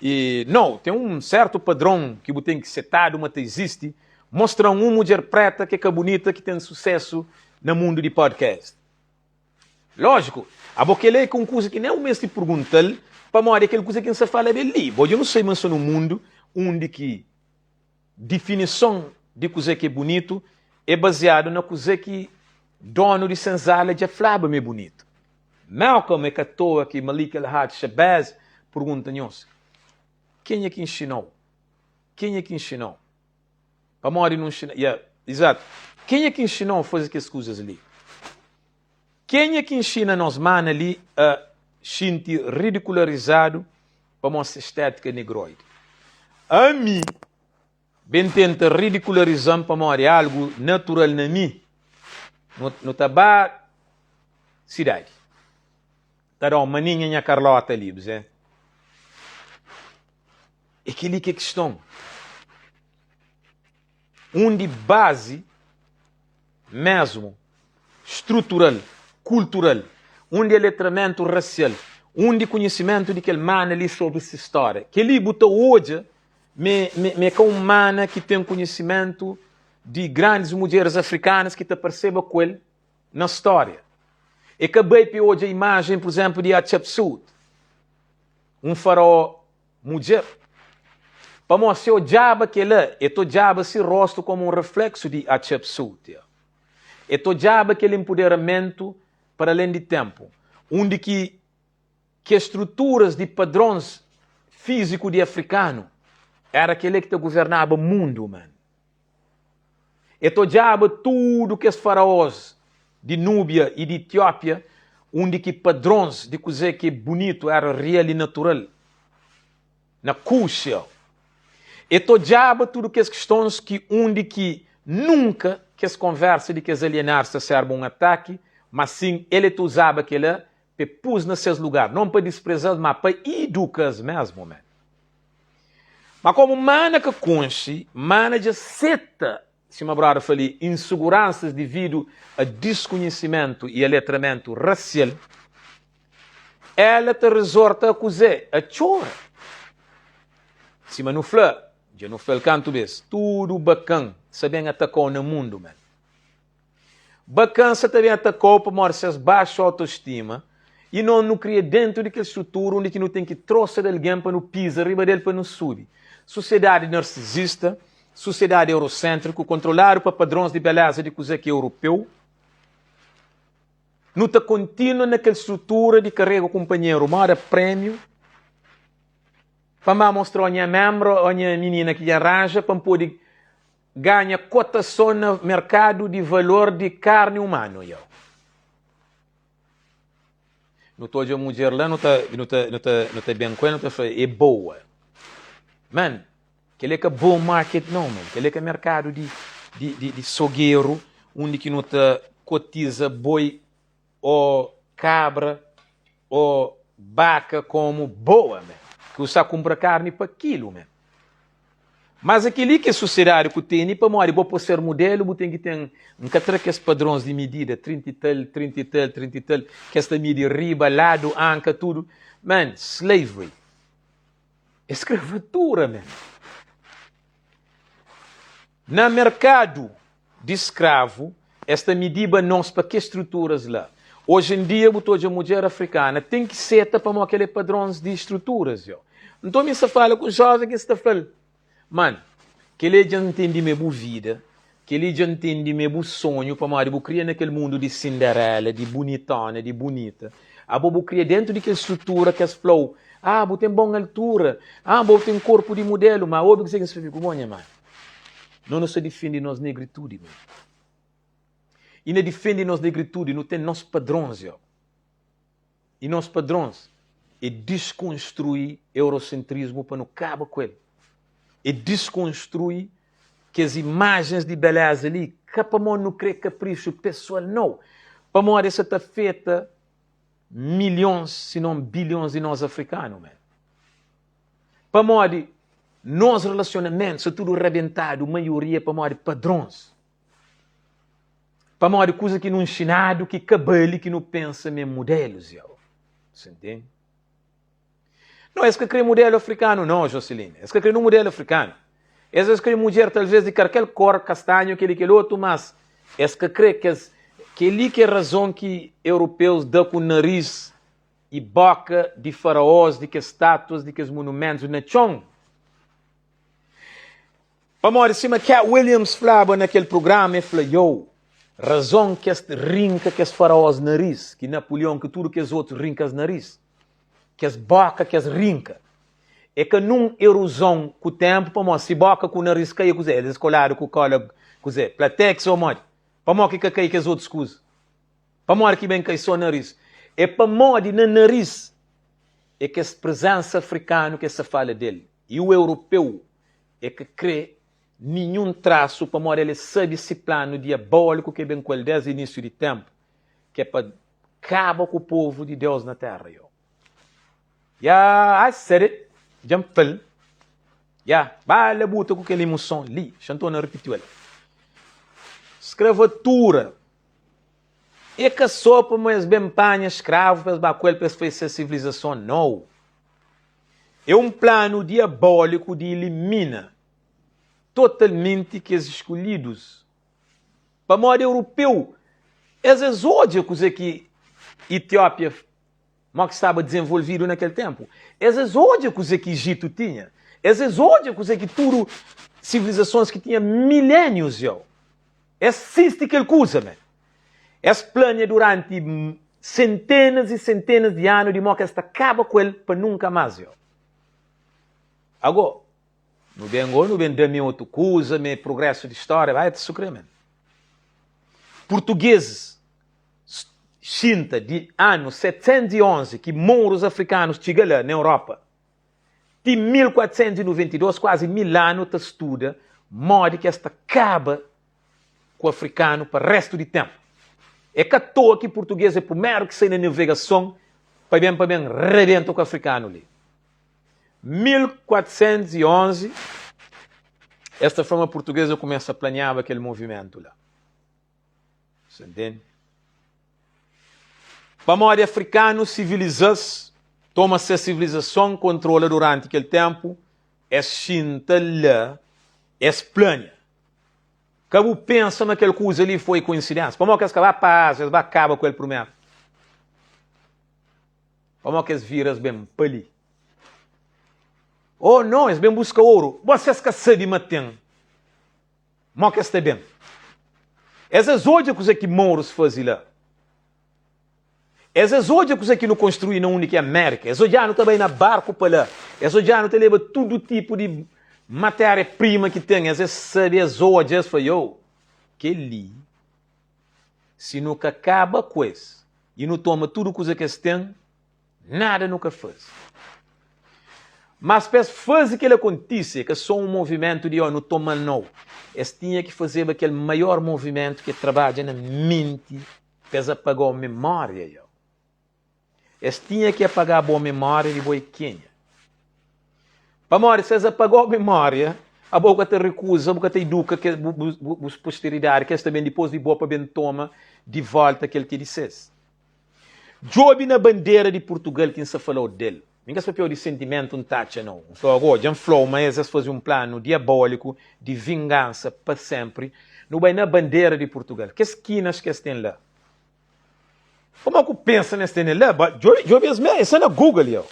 A: e no, ten un sertu padron ki bu ten ki setadu ma ta izisti, mostra-m un mudjer preta ki é ka bunita ki ten susesu na mundu di podcast. Lójiku, abo kel-la é ka un kuza ki nen bu meste pergunta-l, pamodi é kel kuza ki N sta fala di el li. Bo dja nu sabe ma N sta na un mundu undi ki Difinison di kuzê ki é bunitu é baziadu na kuzê ki donu di senzala dja flaba ma é bunitu. Malcolm é ka toa ki Malik El-Hajj Shabazz pergunta nhos, Kenha ki inxina-u? Kenha ki inxina-u? Pamodi nu inxina. Yeah, izatu. Kenha ki inxina-u faze kes kuzas li? Kenha ki inxina nos mana li a xinti ridikularizadu pamodi se estétika negroidi? Ami ben tenta ridikulariza-m pamodi algu natural na mi. Nu ta ba sidadi. Ta da-u maninha nha Karlota li, bze. É kel-li ki é kiston. Undi bazi mésmu strutural, kultural, undi aletramentu rasial, undi konhisimentu di kel mana li sobri si stória. Kel-li bu ta odja ma é ka un mana ki ten konhisimentu di grandis mudjeris afrikanas ki ta parseba ku el na stória. É ka bai pa e odja imajen, pur izénplu, di Hatshepsut, un faraó Mudjer, pamó si odjaba kela, e ta odjaba si rostu komu un refleksu di Hatshepsut. E ta odjaba kel inpuderamentu para alen di tenpu, undi ki kes struturas di padrons fiziku di afrikanu era kela ki ta guvernaba mundu, man. E ta odjaba tudu kes faraós di Núbia i di Itiópia, undi ki padrons di kuzê ki é bunitu éra rial i natural. Na Kúsia, e ta odjaba tudu kes kistons ki undi ki nunka kes konversa di kes alienadus ta sérba un ataki, má sin el e ta uzaba kela pa e pus na ses lugar, non pa dispreza-s, má pa iduka-s mesmu. Man. Má komu mana ka konxe, mana dja seta Sima brother fla li, inseguransas dividu a diskunhisimentu i aletramentu rasial, ela ta rizorta a kuzê? A txora. Sima nu fla, dja nu fla-l kantu bês, tudu bakan sa ben atakau na mundu, man. Bakan sa ta ben atakau pamodi ses baxu autostima i nos nu kria dentu di kel strutura undi ki nu ten ki trosa di algen pa nu piza riba del pa nu subi. Susiedadi narsisista, Susiedadi euroséntriku, kontroladu pa padrons di beléza di kuzê ki é europeu, nu ta kontinua na kel strutura di karega kunpanheru móda prémiu pa N ba mostra-u nha ménbra ô nha minina ki dja N ranja pa N pode ganha kotason na merkadu di valor di karni umanu. Iau. Nu ta odja mudjer la, nu ta, nu ta, nu ta, nu ta ben ku el, nu ta fla, é boa. Man, Kel é ka bull market nau man, kel é ka merkadu di di di di sogeru undi ki nu ta kotiza boi o kabra o baka komu boa man, ki bu sta kunpra karni pa kilu man. Mas é kel-li ki é sosiedadi ku tene pamodi bo pa ser mudelu bu ten ki ten, N ka tra kes padrons di midida, 30 i tal, 30 i tal, 30 i tal, kes ta midi riba, ladu, anka, tudu. Man, slavery. É skravatura mesmu. Na merkadu di skravu, es ta midiba nos pa kes struturas la. Oji en dia bu ta odja mudjer afrikana ten ki seta pamodi kel é padrons di struturas yo. Nton mi sta fala ku un joven ki sta fla-l, Man, kel-li dja N ntende ma é bu vida, kel-li dja N ntende ma é bu sonhu pamodi bu kria na kel mundu di Cinderela, di bunitona, di bunita. Abo bu kria dentu di kel strutura ki es fla-u, Ah, bu ten bon altura, ah, bo ten korpu di mudelu, ma obi kuzê ki N sta fla ku bo, nha manu. No nu sta difende nos negritudi, man. I na difende nos negritudi nu ten nos padrons, yo. I nos padrons é diskonstrui eurosentrismu pa nu kaba ku el. É diskonstrui kes imajens di beleza li, ka pamodi nu kre kaprixu pesoal, nau, pamodi es sa ta afeta milhons, si non bilhons di nos afrikanu, man. Pamodi nos relasionamentu sta tudu rabentadu, maioria pamodi padrons. Pamodi kuza ki nu nxinadu ki ka bali ki nu pensa ma é mudelus yo. Sa ntende? No, es ka kre mudelu afrikanu no, Joseline. Es ka kre nu mudelu afrikanu. Es es kre mudjer talvez di karkel kor, kastanhu, keli kel otu, mas es ka kre kes keli ki é razon ki europeus da ku nariz i boka di faraós, di kes statuas, di kes monumentus na txon. Pamodi sima Katt Williams flaba na kel prugrama, el fla, Yo, razon ki es rinka kes faraós naris, ki Napulion, ki tudu kes otus rinka-s naris, kes bóka ki es rinka, é ka nun erozon ku ténpu, pamodi si bóka ku naris kai, é kuzê? Es koladu ku kola kuzê? Platex ô modi? Pamodi ki ka kai kes otus kuza? Pamodi ki ben kai sô naris? É pamodi na naris é kes prezénsa afrikanu ki es ta fala del, i o europeu E ka krê ninhun trasu pamodi el é sabe si planu diabóliku ki el ben ku el désdi inísiu di ténpu, ki é pa kaba ku povu di Deus na téra. Yo. Ya, I said it. Dja N fla-l. Ya, ba labuta ku kel imuson li. Xantona ripitiu el. Skravatura é ka sô pamodi es ben panha skravu pa es ba ku el pa es faze ses sivilizason. Nau. É un planu diabóliku di ilimina totalmenti kes skolhidus. Pamodi europeu, es es odja kuzê ki Etiópia mo ki staba dizenvolvidu na kel ténpu. Es es odja kuzê ki Ijitu tinha. Es es odja kuzê ki tudu sivilizasons ki tinha milénius dja. Es sisti kel kuza, men. Es plania duranti sentenas i sentenas di anu di mo ki es ta kaba ku el pa nunka mas. Yo. Ago, Nu ben go, nu ben da mi otu kuza, mi progresu di stória, bai ta sukre men. Purtugezis xinta di anu 711 ki mourus afrikanus txiga la na Europa ti 1492, kuazi 1000 anu ta studa modi ki es ta kaba ku afrikanu pa restu di tenpu. É ka toa ki purtugês é prumeru ki sai na navegason pa ben pa ben rebenta ku afrikanu li. 1411, es ta fla ma purtugês dja kumesa planiaba kel movimentu la. Sa ntende? Pamodi afrikanus siviliza-s, toma ses sivilizason, kontrola duranti kel tenpu, es xinta la, es plania. Ka bu pensa ma kel kuza li foi koinsidénsia. Pamodi ki es ka ba pa Ázia, es ba kaba ku el primeru? Pamodi ki es vira, es ben pa li? Oh, no, es ben buska oru. Bo, si es ka sabe ma ten, mo ki es ta ben? Es es odja kuze ki mourus faze la. Es es odja kuze ki nu konstrui na undi ki é Amérika. Es odja-nu ta bai na barku pa la. Es odja-nu ta leba tudu tipu di matéria prima ki ten. Es es sabe, es odja, es fla, Yo, kel-li, si nu ka kaba ku es i nu toma tudu kuza ki es ten, nada nu ka faze. Mas pa es faze kel-la kontise, é ka sô un movimentu di, oh, nu toma-l, nau. Es tinha ki fazeba kel maior movimentu ki é trabadja na menti Pa es apagau memória yo. Es tinha ki apagá bo memória di bo é kenha. Pamodi si es apagau memória, abo ka ta rekuza, bu ka ta iduka ke bu, bu, bu, bus posteridadi ki es ta ben dipôs di bo pa ben toma di volta kel ki é di ses. Djobe na bandera di Purtugal ki N sta falau del. Mi ka sta papiau di sentimentu N ta atxa nau. N flau ago, dja N flau ma es es faze un planu diabóliku di vingansa pa senpri. Nu bai na bandera di Purtugal. Kes kinas ki es ten la. Pamodi ku pensa ma es tene la? Ba djobe, djobe es me, es sta na Google yo.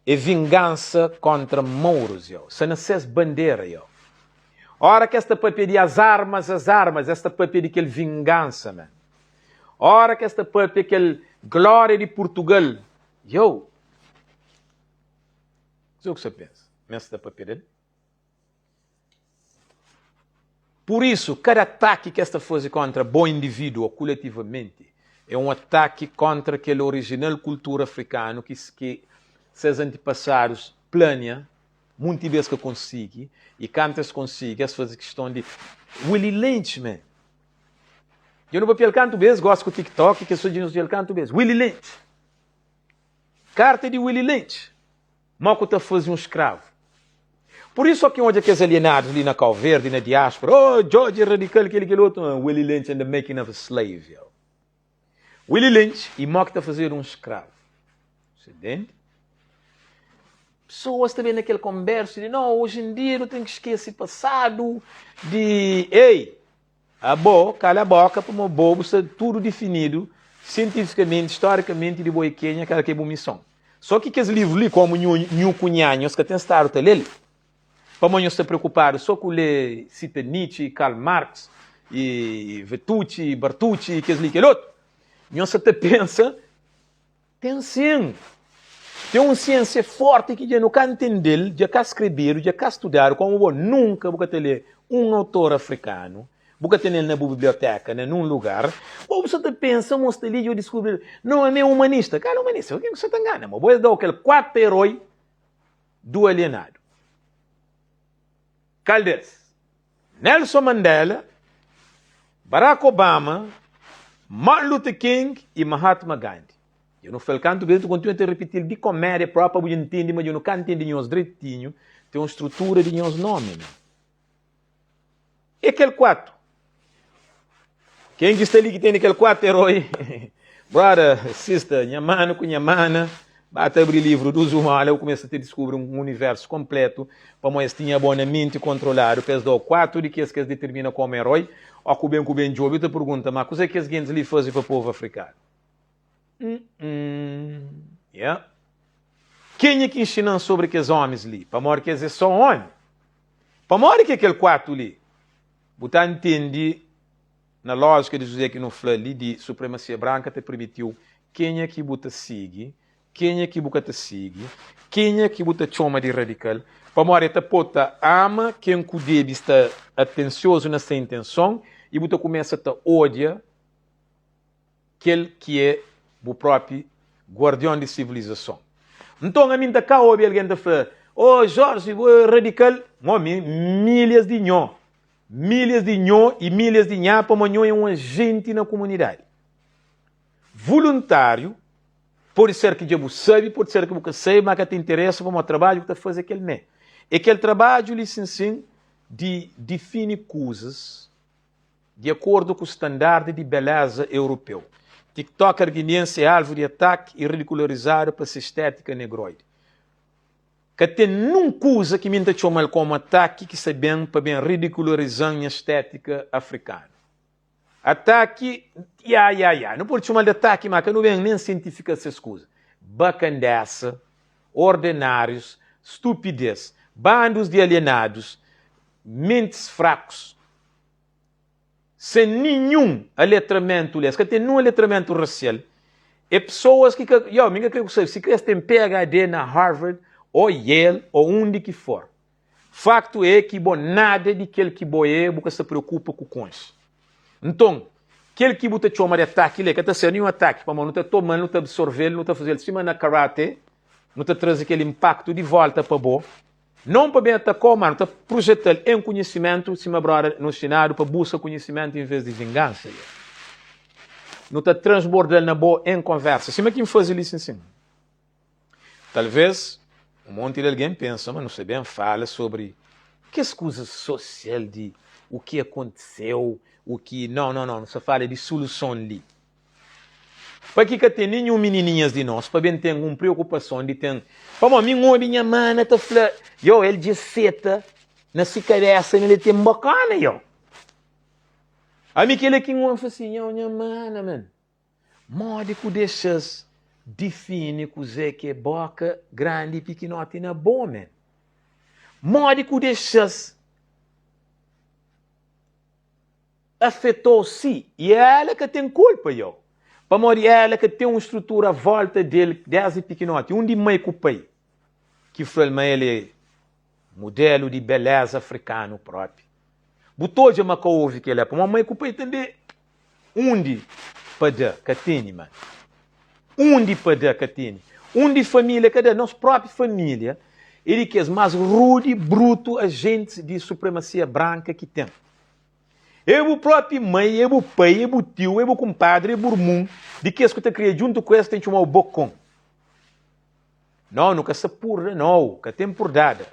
A: É vingansa kontra mourus yo. Sta na ses bandera yo. Ora ki es ta papia di as armas, as armas, es ta papia di kel vingansa man. Ora ki es ta papia kel glória di Purtugal, yo. Kuzê ku sa pensa? Ma es ta papia del? Pur isu, kada ataki ki es ta faze kóntra bo indivídu ô kuletivamenti é un ataki kóntra kel orijinal kultura afrikanu ki ki ses antipasadus plania, munti bês ka konsigi, i kantu es konsigi, es faze kiston di Willie Lynch, man! Dja nu papia-l kantu bês, gósi ku TikTok, kes sodjinhus papia-l kantu bês. Willie Lynch! Karta di Willie Lynch! Mo ku ta faze un skravu. Pur isu o ki N odja kes alienadus li na Kau Verdi, na diaspora, oh, Djodje radikal, kel i kel otu, Willie Lynch and the making of a slave, yo. Willie Lynch i mo ki ta fazedu un skravu. Você entende? Pessoas ta ben na kel konbersu di, no, oji en dia nu ten ki skese pasadu di, ei, Abo, kala boka pamo bo bu sta tudu difinidu sientifikamenti, storikamenti di bo e kenha, kal ke bu mison. So ki kes livru li, komu nhu, nhu ku nha, nhos ka ten stadu ta le-l, pamo nhos sta preokupadu so ku le sita Nietzsche, Karl Marx, i Vetucci, Bartucci, i kes li kel otu. Nhos sa ta pensa Ten sin! Ten un siensia forti ki dja nu ka ntende-l, dja ka skrebedu, dja ka studadu, komu bo nunka bu ka ta lé un autor afrikanu, bu ka tene-l na bu biblioteka na nun lugar, bo bu sa ta pensa mo sta li dja bu diskubri-l. No, ami é umanista. Kal umanista? Ku ken ku sa ta ngana? Mo bo es da-u kel kuatu eroi du alienadu. Kal des? Nelson Mandela, Barack Obama, Martin Luther King i Mahatma Gandhi. Dja nu fla-l kantu bês, nu ta kontinua ta ripiti-l di komédia própi pa bu dja ntende ma dja nu ka ntende nhos dretinhu, ten un strutura di nhos nómi. É kel 4. Ken ki sta li ki tene kel 4 eroi? Brother, sister, nha manu ku nha mana, ba ta abri livru dus uma ola, bu kumesa ta diskubri un universu konpletu, pamodi es tinha bo na menti kontroladu pa es da-u 4 di kes ki es ditermina komu eroi, ó ku ben ku ben djobe, bu ta pergunta, ma kuzê ki es gentis li faze pa povu afrikanu? Hum, yeah. Kenha ki inxina-m sobri kes ómis li? Pamodi ki es é sô ómi? Pamodi ki é kel 4 li? Bu ta ntende na lójika di Juzé ki nu fla li di supremasia branka ta permitiu kenha ki bu ta sigi, kenha ki bu ka ta sigi, kenha ki bu ta txoma di radikal. Pamodi el ta pô ta ama ken ku debe sta atensiozu na se intenson i bu ta kumesa ta ôdia kel ki é bu própi guardion di sivilizason. Nton, ami N ta ka obi algen ta fla, Oh, Jorge, bu é radikal. Mo, mi, milhas di nho, milhas di nho i milhas di nha, pamodi nho é un ajenti na kumunidadi. Vuluntáriu, pode ser ki dja bu sabe, pode ser ki bu ka sabe, má ka ta interesa pamodi trabadju ki ta faze é kel mé. É kel trabadju li sin-sin di difini kuzas di akordu ku standardi di beleza europeu. Tiktoker guineense é alvu di ataki i ridikularizadu pa se estétika negroidi. Ka ten nun kuza ki mi N ta txoma-l komu ataki ki sta ben pa ben ridikulariza-m nha estétika afrikanu. Ataki, ya, ya, ya, nu pode txoma-l di ataki, má ka nu ben nen sientifika ses kuza. Bakandesa, ordenárius, stupidez, bandus di alienadus, mentis frakus, sen ninhun aletramentu li, es ka ten ninhun aletramentu rasial, é pesoas ki ka, yo, mi ka kre ku sabe si kre es ten PhD na Harvard ô Yale ô undi ki for. Faktu é ki bo nada di kel ki bo é bu ka sta preokupa ku konxe. Nton, kel ki bu ta txoma di ataki li ka ta ser ninhun ataki, pamodi nu ta toma-l, nu ta absorve-l, nu ta faze-l sima na karate, nu ta traze kel inpaktu di volta pa bo, non pa ben ataka-u, má nu ta projeta-l en konhisimentu, sima brother nu nxinadu pa buska konhisimentu en vês di vingansa. Nu ta transborda-l na bo en konversa, sima ki N faze li sin-sin. Talvês un monti di algen pensa ma nu sta ben fala sobri kes kuza sosial di u ki akontiseu, u ki. Nau, nau, nau, nu sta fala di suluson li. Pa ki ka ten ninhun minininhas di nos pa ben ten un priokupason di ten. Pamodi mi N obi nha mana ta fla, yo, el dja seta na si kabesa ma el ten bokona, yo. Ami kel-la ki N obi, N fla si, nau, nha mana, man. Modi ku dexa-s difini kuzê ki é boka grandi i pikinoti na bo, men? Modi ku dexa-s afetou si? I ela ka ten kulpa, yo. Pamodi ela ka ten un strutura a volta del desdi pikinoti, undi mai ku pai ki fla-l ma el é Mudelu di beleza afrikanu propi. Bu ta odja ma ka ovi kela pamodi mai ku pai tanbe undi pa da ka teni man. Undi pa da ka teni. Undi familia ka da. Nos propi familia e di kes mas rudi, brutu ajentis di supremasia branka ki ten. E bu propi mai, e bu pai, e bu tiu, e bu kumpadri, e bu rmun di kes ku ta kria djuntu ku es ten txomau bokon. No, nu ka sa purda, no, ka ten purdada.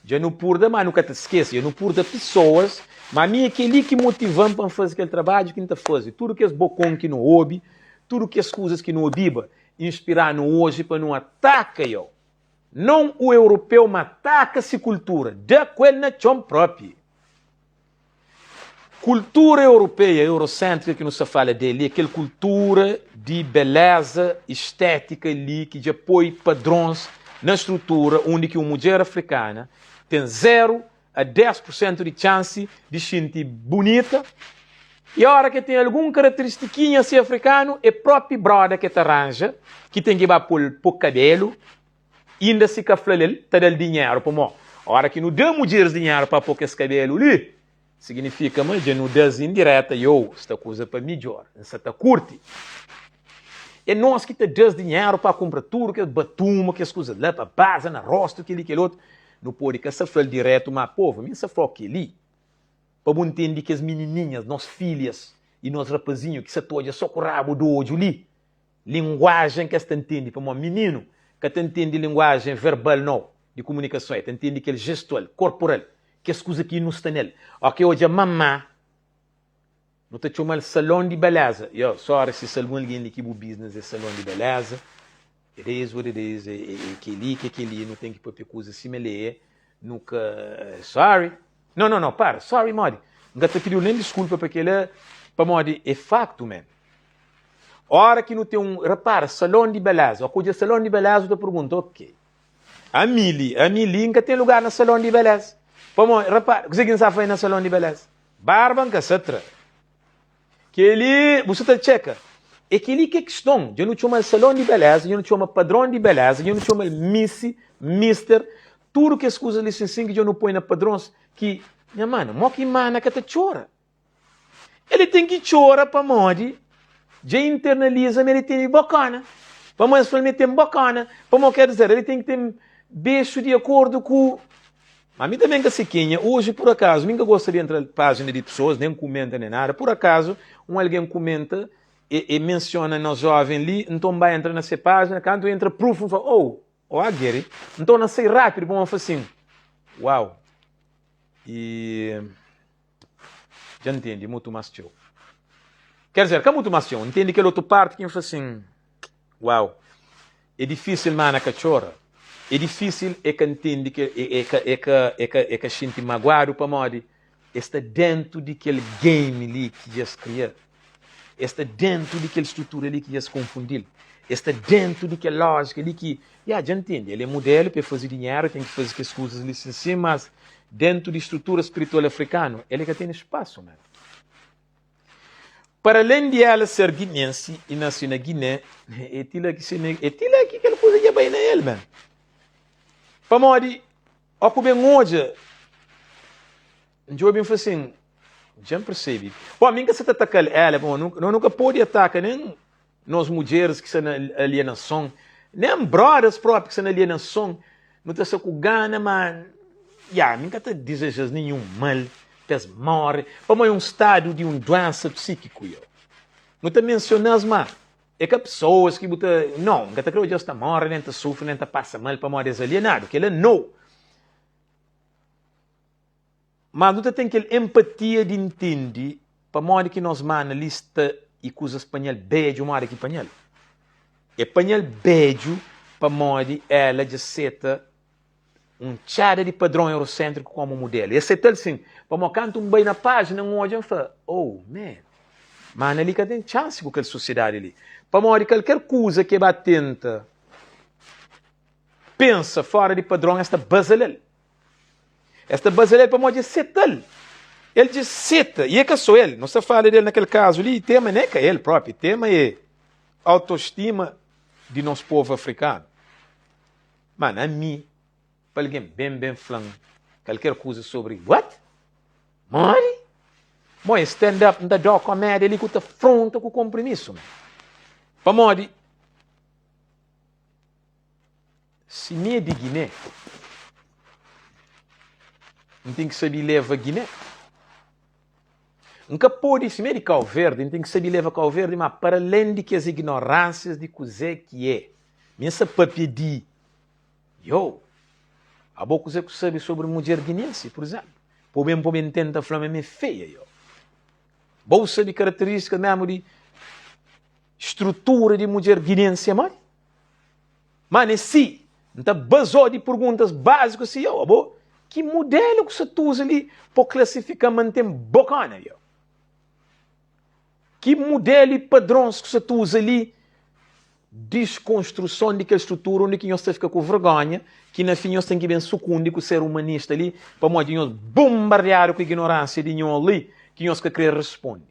A: Dja nu purda, ma nu ka ta skese. Dja nu purda pesoas, ma mi é kel-li ki motiva-m pa N faze kel trabadju ki N ta faze. Tudu kes bokon ki nu obi, tudu kes kuzas ki nu obiba, inspira-nu oji pa nu ataka yo. Non u europeu, ma ataka si kultura, da ku el na txon propi. Kultura europeia, eurosentrika ki nu sta fala del li é kel kultura di beleza estétika li ki dja poi padrons na strutura undi ki un mudjer afrikana ten 0 a 10 pur sentu di txansi di xinti bunita i ora ki el ten algun karateristikinha si afrikanu é propi broda ki el ta ranja ki ten ki ba pô-l pô kabelu Inda si ka fla-l el ta da-l dinheru pamó ora ki nu da mudjeris dinheru pa po kes kabelu li signifika ma dja nu da-s indireta yo sta kuza pa midjor N sa ta kurti é nos ki ta da-s dinheru pa kunpra tudu kes batuma kes kuza la pa baza na rostu kel-li kel otu nu pode ka sa fla-l diretu ma povu mi N sa fla-u kel-li pa bu ntende kes minininhas nos filhas i nos rapazinhu ki sa ta odja so ku rabu di odju li Linguajen ki es ta ntende, pamodi mininu ka ta ntende linguajen verbal nau, di kumunikason, el ta ntende kel jestual, korporal, kes kuza ki nu sta nel. Oki odja mamá, nu ta txoma-l salon di beleza. Yo, sorry si sta algun algen li ki bu business é salon di beleza, it is what it is, é keli ki é keli, nu ten ki papia kuza sima el é, nu ka, sorry. No, no, no, para, sorry modi? N ka ta pidiu nen diskulpa pa kela, pamodi é faktu man. Ora ki nu ten un, repara, salon di beleza, o ku odja salon di beleza bu ta pergunta, ok, ami li, ami li N ka ten lugar na salon di beleza. Pamodi, repara, kuzê ki N sa faze na salon di beleza? Barba N ka sa tra. Kel-li, bu sa ta txeka. É kel-li ki é kiston. Dja nu txoma-l salon di beleza, dja nu txoma padron di beleza, dja nu txoma-l misi, mister. Tudu kes kuzas li sin sin ki dja nu poi na padrons ki, nha mana, mo ki mana ka ta txora? El ten ki txora pamodi dja internaliza ma el tene bokona. Pamodi es fla-l ma el ten bokona. Pamodi ker dizer, el ten ki ten bexu di akordu ku. Ma mi tanbe N ka se kenha. Oji, pur akazu, mi N ka gosta di entra pajina di pesoas, nen kumenta, nen nada. Pur akazu, un algen kumenta, e mensiona nos joven li, nton N ba entra na se pajina. Kantu N entra, pruf, N fla, Oh! Oh, I get it. Nton N sai rapidu pamodi N fla sin, Uau! I. Dja N ntende mutu más txeu. Ker dizer, ka mutu más txeu, N ntende kel otu párti ki N fla sin, Uau, é difísil mana ka txora, é difísil é ka ntende ke é ka é ka é ka é ka xinti maguadu pamodi es sta déntu di kel game li ki dja es kria, es sta déntu di kel strutura li ki dja es konfundi-l, es sta déntu di kel lójika li ki Ya, dja ntende. El é mudelu pa el faze dinheru, el ten ki faze kes kuzas li sin sin, mas dentu di strutura spiritual afrikanu, el ka tene spasu, man. Para alen di ela ser guinensi i nase na Guiné, é ti la ki se ne, é ti la ki kel kuza dja bai na el, man. Pamodi, ó ku ben odja, N djobe N fla sin, dja N persebe. Bon, mi N ka sa ta ataka-l ela, pamodi no nu ka pode ataka nen nos mudjeris ki sta na alienason, nen brothers propi ki sta na alienason. Nu ta sta ku gana, ma ya, mi N ka ta dizeja-s ninhun mal, pa es more, pamodi é un stadu di un duensa psíkiku yo. Nu ta mensiona-s, ma é ka pesoas ki bu ta, no, N ka ta kre odja-s ta more, nen ta sufri, nen ta pasa mal pamodi es alienadu. Kel-la, no. Mas nu ta ten kel empatia di ntende pamodi ki nos mana li sta i kuzas panha-l bedju modi ki panha-l. E panha-l bedju pamodi ela dja seta un txada di padron eurosentriku komu mudelu. E seta-l sin, pamodi kantu N bai na pajina N odja N fla, oh man, mana li ka ten txansi ku kel sosiedadi li. Pamodi kalker kuza ki e ba tenta pensa fora di padron es ta bazala-l. Es ta baza-l el pamodi es seta-l. El dja seta, i é ka sô el. Nu sta fala di el na kel kazu li, i tema n'é ka el própi, tema é autostima di nos povu afrikanu. Má na mi, pa algen ben ben fla-m kalker kuza sobri what? Modi? Mo é stand up, N ta da-u komédia li ku ta fronta ku konprimisu, man. Pamodi? Si mi é di Guiné, N ten ki sabe leva Guiné. N ka pode, si mi é di Kau Verdi, N ten ki sabe leva Kau Verdi, ma para alén di kes ignorânsias di kuzê ki é, mi N sa papia di, yo, abo kuzê ku sabe sobri mudjer guinensi, pur izénplu? Pa bu ben pa bu ben tenta fla ma mi é feia, yo. Bo bu sabe karaterístikas mésmu di strutura di mudjer guinensi é modi? Mano é si, N ta bazó di perguntas básiku si, yo, abo, ki mudelu ku sa ta uza li pa klasifika ma N ten bokona, yo? Ki mudelu i padrons ku sa ta uza li diskonstruson di kel strutura undi ki nhos ta fika ku vergonha ki na fin nhos ten ki ben sukundi ku ser umanista li pamodi nhos bombardeadu ku ignoransia di nho li ki nhos ka kre responde.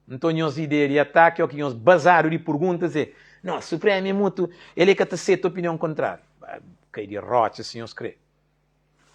A: Nton nhos ideia di ataki ô ki nhos bazadu di purguntas é, No, Supremu é mutu, el é ka ta seta opinion kontráriu. Ba kai di rotxa si nhos kre.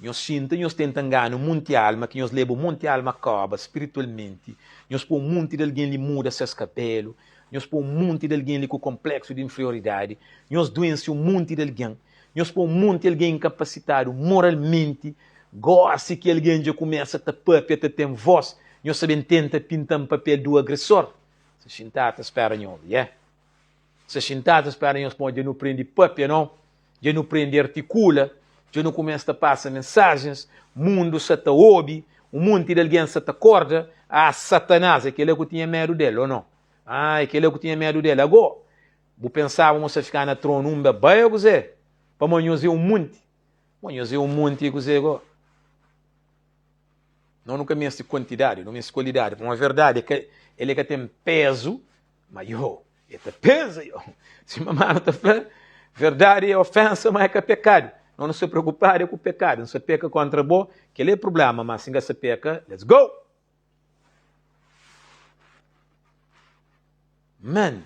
A: Nhos xinta, nhos tenta ngana un monti alma, ki nhos leba un monti alma koba spiritualmenti, nhos poi un monti di algen li muda ses kabelu, nhos poi un monti di algen li ku konpleksu di inferioridadi, nhos duense un monti di algen, nhos poi un monti algen inkapasitadu moralmenti, Gósi ki algen dja kumesa ta pâpia, ta ten vós, nhos ta ben tenta pinta-m papel du agresor? Sa xintadu ta spera nhos, yeah. Sa xintadu ta spera nhos pamodi dja nu prende pâpia, nau? Dja nu prende artikula, dja nu kumesa ta pasa mensajens, mundu sa ta obi, un monti di algen sa ta korda, ah, Satanás, é kel-la ku tinha medu del, ô nau? Ah, é kel-la ku tinha medu del. Agó, bu pensaba ma bu sa fika na tronu un bai ô kuzê? Pamodi nhos é un monti. Bom, nhos é un monti e kuzê go? Nós nu ka meste kuantidadi, nu meste kualidadi. Pamodi verdadi é ka, el é ka ten pezu, ma yo, el ta peza yo. Sima manu ta fla, verdadi é ofensa, ma é ka pekadu. Nós nu sta preokupadu é ku pekadu. N sta peka kontra bo, kel-li é prubléma, ma si N ka sta peka, let's go! Man!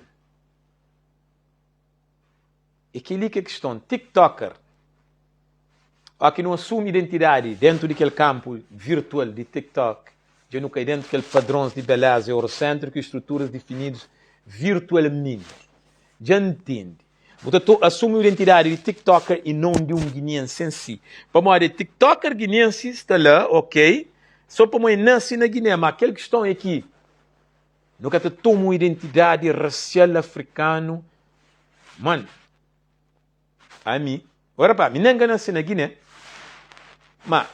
A: É kel-li ki é kiston. Tiktoker. Óki nu asumi identidadi déntu di kel kanpu virtual di TikTok, dja nu kai déntu kel padrons di beléza euroséntriku i struturas difinidus virtualmenti. Dja N ntende. Bu ta asumi identidadi di TikToker i non di un giniensi en si. Pamodi TikToker giniensi sta la, ok, so pamodi e nase na Giné, ma kel kiston e ki nu ka ta toma un identidadi rasial afrikanu, man, ami, ora pa, mi nen ka nase na Giné, ma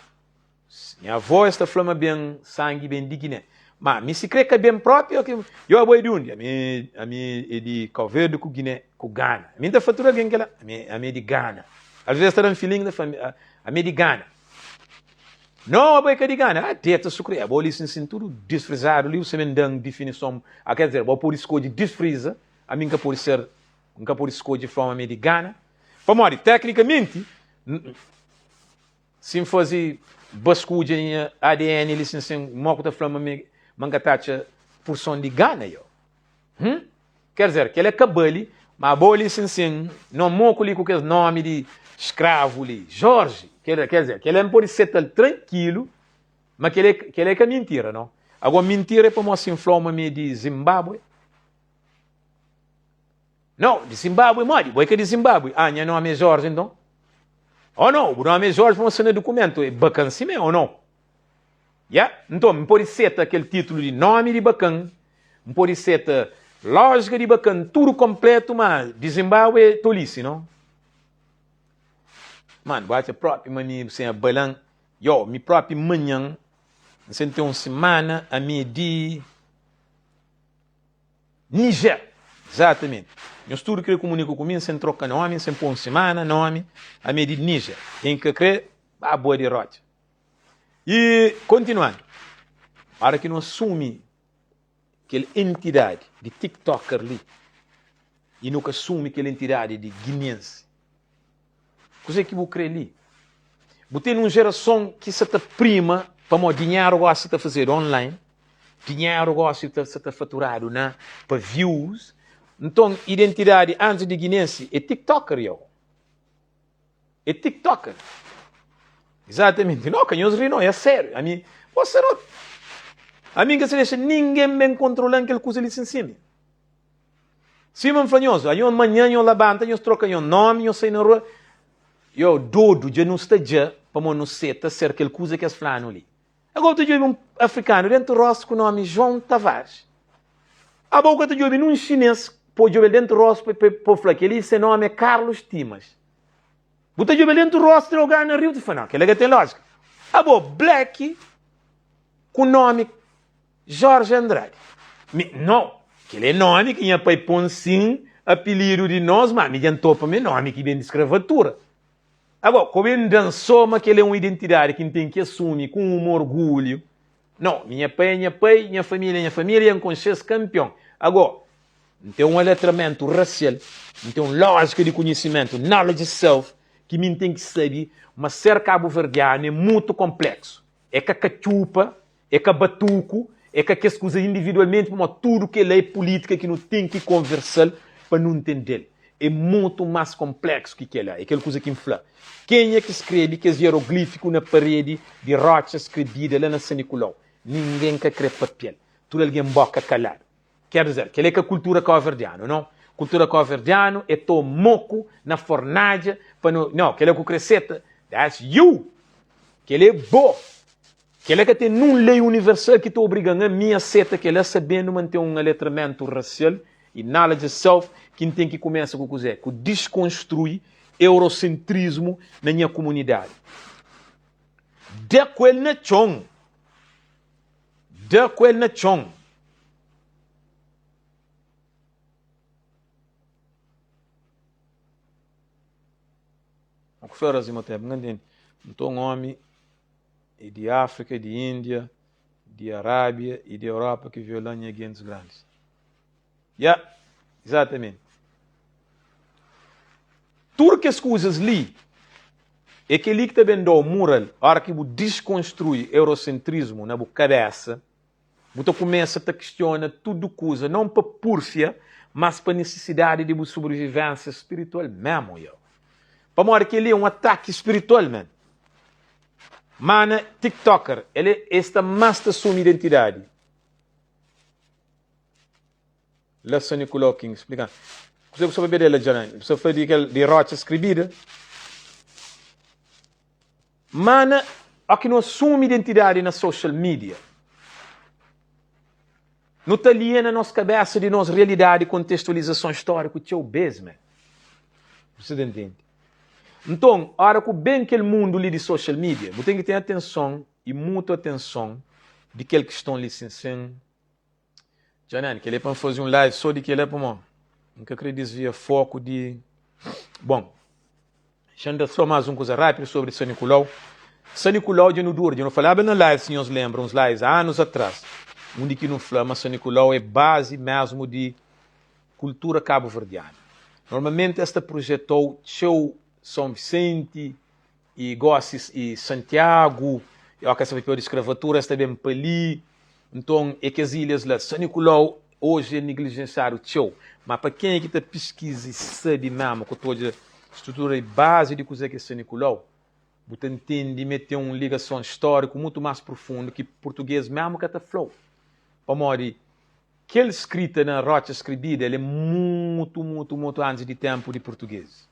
A: Nha avó es ta fla ma ben sangi ben di Guiné. Ma mi si kre ka ben propi o ki yo abo é di undi? Ami ami é di Cabo Verde ku Guiné ku Gana. Ami nta fla tudu algen kela ami ami é di Gana. Às vezes ta dan feeling ta fla ami é di Gana. No abo é ka di Gana. Ah deta su kre abo li sin sin tudu disfrizadu li bu sa ben dan difinison. Ah ker dizer bo pudi skodje disfriza ami nka pudi ser nka pudi skodje fla ma ami é di Gana. Pamodi teknikamenti Si N faze baskudja nha ADN li sin sin mo ku ta fla ma mi ma N ka ta atxa purson di gana yo? Hum? Ker dizer, kel é ka bali, ma abo li sin sin no moku li ku kes nomi di skravu li, Jorge, kel ker dizer, kel é N pode seta-l trankilu, ma kel é kel é ka mintira no. Ago mintira é pamo si N fla-u ma mi é di Zimbábue? Nau, di Zimbábue modi? Bo é ka di Zimbábue? Ah, nha nomi é Jorge nton? Oh no, bu nomi é Jorge pamodi sta na dukumentu, é bakan simé, oh no? Ya, nton, N pode seta kel titulu di nomi di bakan, N pode seta lójika di bakan tudu konplétu, ma di Zimbábue é tolisi, no? Manu, bu atxa própi ma mi bu sen abalan? Yo, mi própi manhan, N sen ten un simana, ami é di. Niger! Exatamente. Nhos tudu kre kumunika ku mi, N sen troka nomi, N sen po un simana nomi, ami é di Niger. Ken ka kre, ba bua di rotxa. I kontinuandu, ora ki nu asumi kel entidadi di tiktoker li i nu ka asumi kel entidadi di guinensi, Kuzê ki bu krê li? Bu ten un jerason ki sa ta prima pamodi dinheru gosi sa ta fazedu online, dinheru gosi sa ta faturadu na pa views. Nton, identidadi antis di guinensi é tiktoker yo. É tiktoker. Exatamente. No, ka nhos ri no, é sériu. Ami, bo serot. Ami n ka sa dexa ningen ben kontrola-m kel kuza li sin simi. Sima N fla nhos, anho manhan nho labanta, nhos troka nho nomi, nho sai na rua. Yo, dodu dja nu sta dja pamo nu seta ser kel kuza ki es fla-nu li. Agora bu ta djobe un afrikanu dentu rostu ku nomi João Tavares. Abo bu ka ta djobe nun xinês pa bu djobe-l dentu rostu pa pa bu fla kel-li se nomi é Carlos Timas. Bu ta djobe-l dentu rostu tra-u gana riu, bu ta fla, nau, kel-la ka ten lójika. Abo, black ku nomi Jorge Andrade, Mi, no, kel é nomi ki nha pai pon sin apilidu di nos, ma mi dja N topa ma é nomi ki ben di skravatura. Ago, ko ben da-m so ma kel é un identidadi ki N ten ki asumi ku un orgulhu. No, mi nha pai é nha pai, nha família é nha família, N konxe-s kanpion. Ago, N ten un aletramentu rasial, N ten un lójika di konhisimentu, knowledge self, ki mi N ten ki sabe ma ser kabuverdianu é mutu konpleksu. É ka katxupa, É ka batuku, é ka kes kuza individualmenti, pamodi tudu kel-la é pulítika ki nu ten ki konversa-l pa nu ntende-l. É mutu más konpléksu ki kel-la. É kel kuza ki N fla. Kenha ki skrebe kes ieroglífiku na paredi di rótxa skrebida la na Sanikulau? Ningen ka kre papia-l. Tudu algen bóka kaladu. Quer dizer, kel-li é ka kultura kauverdianu, nau. Kultura kauverdianu é to moku na fornadja pa nu. Nau, kel-la ku kre seta, that's you! Kel-li é bo! Kel-la ka ten nun lei universal ki ta obriga-m ami a seta kel-la sabendu ma N ten un aletramentu rasial i knowledge of self ki N ten ki kumesa ku kuzê? Ku diskonstrui eurosentrismu na nha kumunidadi. Da ku el na txon! Da ku el na txon! Ku fla Razi Motebu, N ka ntende. Nton omi. E di Áfrika, di Índia, di Arábia i di Europa ki viola-m nha gentis grandis. Ya, izatamenti. Tudu kes kuzas li é kel-li ki ta ben da-u mural óras ki bu diskonstrui eurosentrismu na bu kabésa. Bu ta kumesa ta kistiona tudu kuza, non pa púrfia, mas pa nisisidadi di bu sobrivivénsia spiritual mésmu. Yo. Pamodi kel-li é un ataki spiritual, man. Mana tiktoker el é es sta más ta asumi identidadi la San Nicolau King splikan kuzê bu sta pabia del la Djanani bu sta fla di kel di rotxa skribida mana ó ki nu asumi identidadi na social media Nu ta aliena nos kabésa di nos realidadi i kontestualizason stóriku txeu bês mé. Bu sta ta ntende? Nton, óra ku ben kel mundu li di social media, bu ten ki ten atenson i mutu atenson di kel kiston li sin sen Djanani, kel-li é pa N faze un live sô di kel-la pamodi N ka krê disvia foku di Bon, Xa N da sô más un kuza rápidu sobri San Nikulau. San Nikulau dja nu dura, dja nu falaba na live, si nhos lenbra, uns lives anus atrás, undi ki nu fla ma San Nikulau é bazi mésmu di kultura kabuverdianu. Normalmenti es ta projetou txeu São Visenti i gósi i Santiagu, i óki es ta papiau di skravatura es ta ben pa li. Nton, é kes ilhas la. San Nikulau oji é niglijensiadu txeu, má pa kenha ki ta piskiza i sabe mésmu, ku ta odja strutura i bazi di kuzê ki é San Nikulau, bu ta ntende ma el ten un ligason stóriku mutu más profundu ki purtugês mésmu ka ta fla-u. Pamodi kel skrita na Rótxa Skrebida el é mutu, mutu, mutu antis di ténpu di purtugês.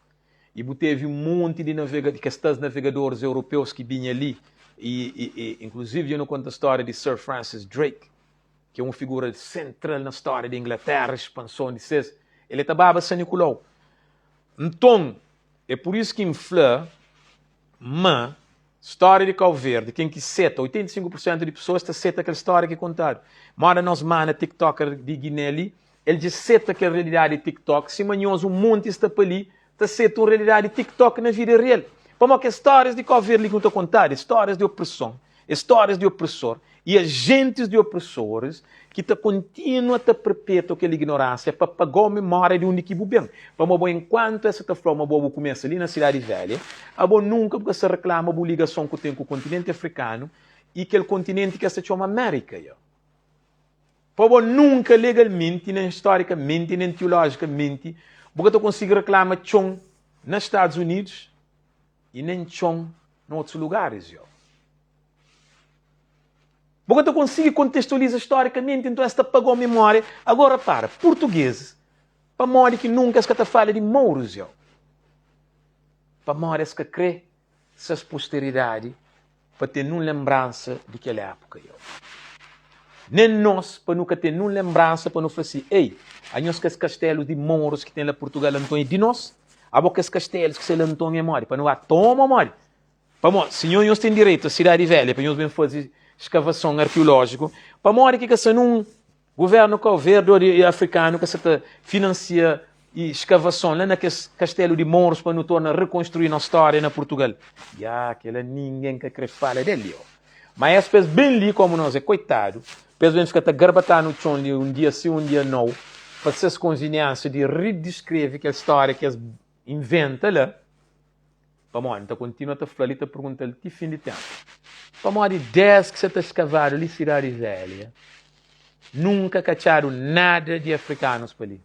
A: I bu tevi un monti di navega, di kes tas navegadoris europeus ki binha li, i, i, i inkluzivi dja nu konta stória di Sir Francis Drake, ki é un figura sentral na stória di Inglaterra, expanson di ses, el ta baba San Nicolau. Nton, é pur isu ki N fla ma stória di Kau Verdi, ken ki seta, 85% di pesoas ta seta kel stória ki kontadu. Moda nos mana tiktoker di Guiné li, El dja seta kel realidadi di TikTok, sima nhos un monti sta pa li ta seta un realidadi di TikTok na vida real. Pamodi kes stórias di Cabo Verde li ki nu ta kontadu é stórias di opreson, é stórias di opresor i ajentis di opresoris ki ta kontinua ta perpetua kel ignoránsia pa pagau memória di undi ki bu ben. Pamodi bo enkuantu es sa ta fla-u ma bo bu kumesa li na Sidadi Velha, abo nunka bu ka sa reklama bu ligason ku ten ku kontinenti afrikanu i kel kontinenti ki es ta txoma Amérika. Pa bo nunka legalmenti, nen storikamenti, nen tiolojikamenti, bu ka ta konsigi reklama txon na Stadus Unidus i nen txon na otus lugaris, yo. Bu ka ta konsigi kontestualiza storikamenti, nton es ta pagau mimoria. Agora repara, purtugezis, pamodi ki nunka es ka ta fala di mourus, yo? Pamodi es ka kre ses posteridadi pa ten nun lenbransa di kel épuka yo. Nen nos pa nu ka ten nun lenbransa pa nu fla si, ei, anhos kes kastelus di mourus ki ten la Purtugal anton é di nos? Abo kes kastelus ki sta la anton é modi? Pa nu ba toma modi? Pamodi si nho nhos ten direitu a Sidadi Velha pa nhos ben faze skavason arkiulójiku, pamodi ki ka sta nun Guvernu Kau Verdi ô di afrikanu ka sa ta finansia i skavason la na kes kastelu di Mouros pa nu torna rekonstrui nos stória na Purtugal. Ya, kela ningen ka kre fala del yo. Ma es pa es ben li, komu nos é koitadu, pa es ben fika ta garbata-nu txon li un dia si, un dia nou, pa ses konviniensia di rediskreve kel stória ki es inventa la. Pamodi, N ta kontinua ta fla-l i ta pergunta-l ti fin di ténpu. Pamodi dés ki sa ta skavadu li Sidadi Velha, nunka ka atxadu nada di afrikanus pa li.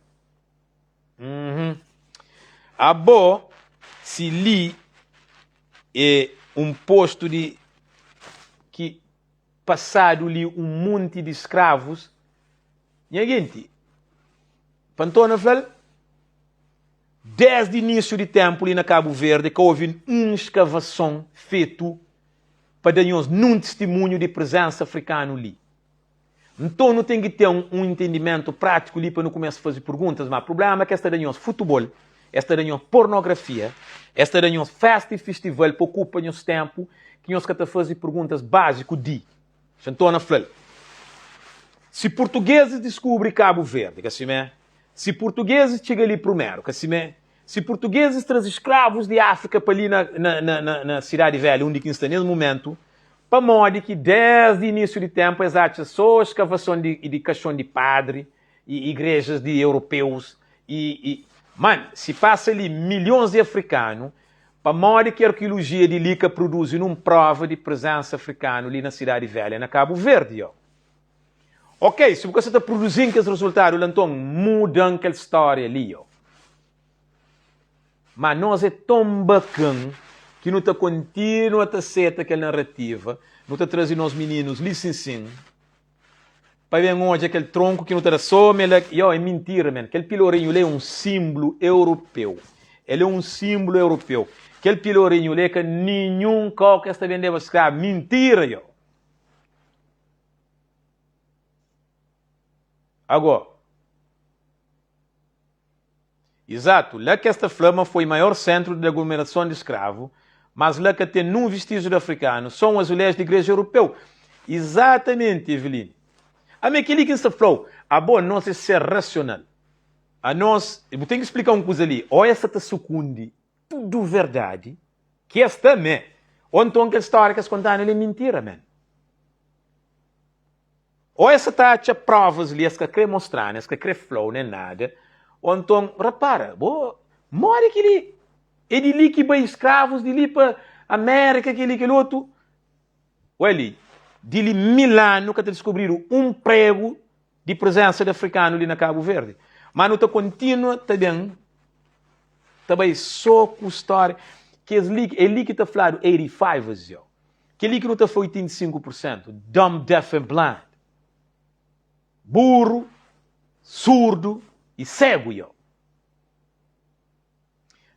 A: Uhum. Abo, si li é un postu di ki pasadu li un monti di skravus, nha genti, pa N torna fla-l, Désdi inísiu di ténpu li na Kabu Verdi ka ovi un skavason fetu pa da nhos nun tistimunhu di prezénsa afrikanu li. Nton nu ten ki ten un intendimentu prátiku li pa nu kumesa faze purguntas. Má prubléma ki es ta da nhos futubol, es ta da nhos pornografia, es ta da nhos fésta i festival pa okupa nhos ténpu ki nhos ka ta faze purguntas báziku di. Xa N torna fla-l, Si purtugezis diskubri Kabu Verdi, ka simé? Si purtugezis txiga li prumeru, ka simé? Si purtugezis traze skravus di Áfrika pa li na, na, na, na, na Sidadi Velha, undi ki N sta nes mumentu, pamodi ki desdi inísiu di tenpu es atxa so skavason di, di kaxon di padri i igrejas di europeus i, i Man, si pasa li milhons di afrikanu, pamodi ki arkiolojia di li ka produzi nun prova di prezensa afrikanu li na Sidadi Velha, na Kabu Verdi? Yo. Ok, si bu ka sa ta produzi-m kes rezultadu la, nton muda-m kel stória li, yo. Má nos é ton bakan. ki nu ta kontinua ta seta kel narativa, nu ta traze nos mininus li sin sin pa ben odja kel tronku ki nu ta da so me la. Yo, é mintira men. Kel pilorinhu la é un sinblu europeu. El é un sinblu europeu. Kel pilorinhu la é ka ninhun kau ki es ta bendeba skravu. Mintira yo! Ago. Izatu, la ki es ta fla ma foi maior sentru di aglomerason di skravu, mas la ka ten nun vestijiu di afrikanu, so un azuleju di igreja europeu. Izatamenti, Eveline. Ami é kel-li ki N sta fla-u, abo nos é ser rasional. Anos, bu ten ki splika un kuza li, o es sa ta sukundi tudu verdadi ki es ta mé, o nton kel stória ki es konta-nu li é mintira, man. Ô es sa ta atxa próvas li, es ka krê mostra-nu, es ka krê fla-u nen nada. Ô nton, repara, bo, modi ki li? É di li ki bai skravus, di li pa Amérika, kel-li, kel otu. Ué li, di li mil anu ka ta diskubridu un pregu di prezénsa di afrikanu li na Kabu Verdi. Má nu ta kontinua ta ben ta bai sô ku stória. Kes li, é li ki ta fladu 85ers, yo. Kel-li ki nu ta fla 85 pur sentu, dumb, deaf and blind. Burru, surdu y segu, yo.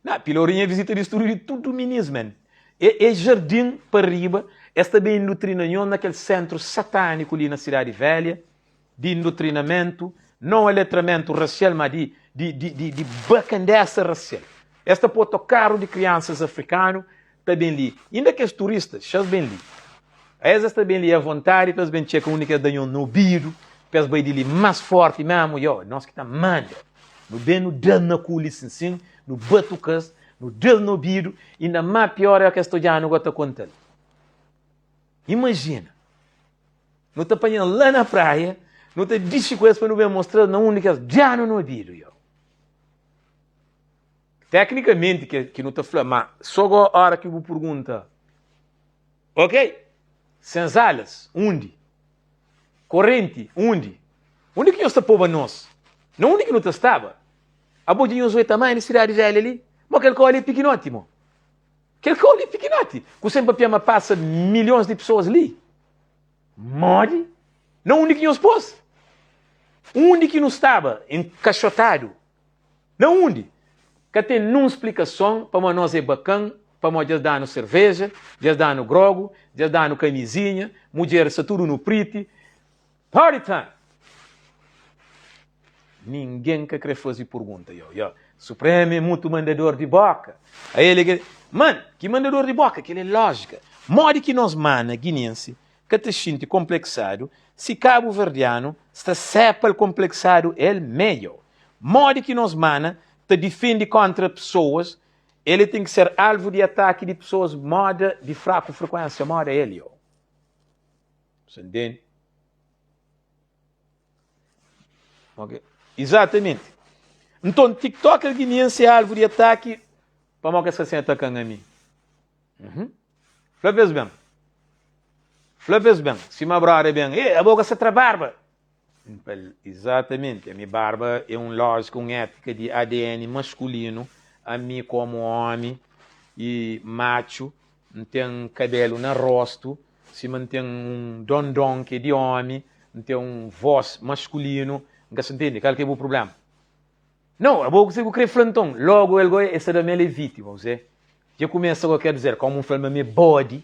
A: Na, Pilorinha é vizita di studu di tudu minis, man. É, é jardin pa riba, es ta ben indutrina nho na kel sentru sataniku li na Sidadi Velha, di indutrinamentu, non aletramentu rasial, ma di, di, di, di, di bakandesa rasial. Es ta pô otokaru di kriansas afrikanu ta ben li. Inda kes turista, xa-s ben li. Es es ta ben li avontadi pa es ben txeka undi ki es da nho na obidu, pa es bai di li más forti memu. Yo, nos ki ta manda. Nu ben nu da-l na ku li sin sin, nu batuka-s, nu da-l na obidu, inda má pior é o ki es ta odja-nu go ta konta-l. Imajina, nu ta panha-l la na praia, nu ta dixi ku es pa nu ben mostra-s na undi ki es da-nu na obidu. Yo. Teknikamenti ke ki nu ta fla, ma so go ora ki bu purgunta, ok, senzalas, undi? Korenti, undi? Undi ki nhos ta poba nos? Na undi ki nu ta staba? Abo dja nhos oe tamanhu di sidadi velha li? Mo kel kau ali é pikinoti mo. Kel kau ali é pikinoti. Ku sen papia ma pasa milhons di pesoas li. Modi? Na undi ki nhos pos? Undi ki nu staba enkaxotadu? Na undi? Ka ten nun splikason pamodi nos é bakan, pamodi dja es da-nu serveja, dja es da-nu grogu, dja es da-nu kamizinha, mudjeris sta tudu nu priti. Party time! Ningen ka kre faze purgunta. Yo, yo, Supremu é mutu mandador di boka. A el é ke. Man, ki mandador di boka? Kel é lójika. Modi ki nos mana guinensi ka ta xinti konpleksadu si kabuverdianu sta sepa-l konpleksadu el mê? Yo, Modi ki nos mana ta difende kontra pesoas, el e ten ki ser alvu di ataki di pesoas moda di fraku frekuensia moda el yo. Sa ntende? Ok. Izatamenti. Nton, tiktoker guineense é alvu di ataki pamodi ki es ka sen atakan ami. Uhum. Fla pa es ben. Fla pa es ben. Sima broda ben, e, abo ka sa tra barba. Izatamenti, ami barba é un lójika, un étika di ADN maskulinu, ami komu omi i matxu N ten kabelu na rostu, sima N ten un dondon ki é di omi, N ten un vós maskulinu, N ka sa ntende, kal ki é bu prubléma? Nau, abo kuzê ku krê fla nton? Logu el goi, el sta da ma el é vítima, kuzê? Dja kumesa go, ker dizer, komu N fla-l ma mi é bodi,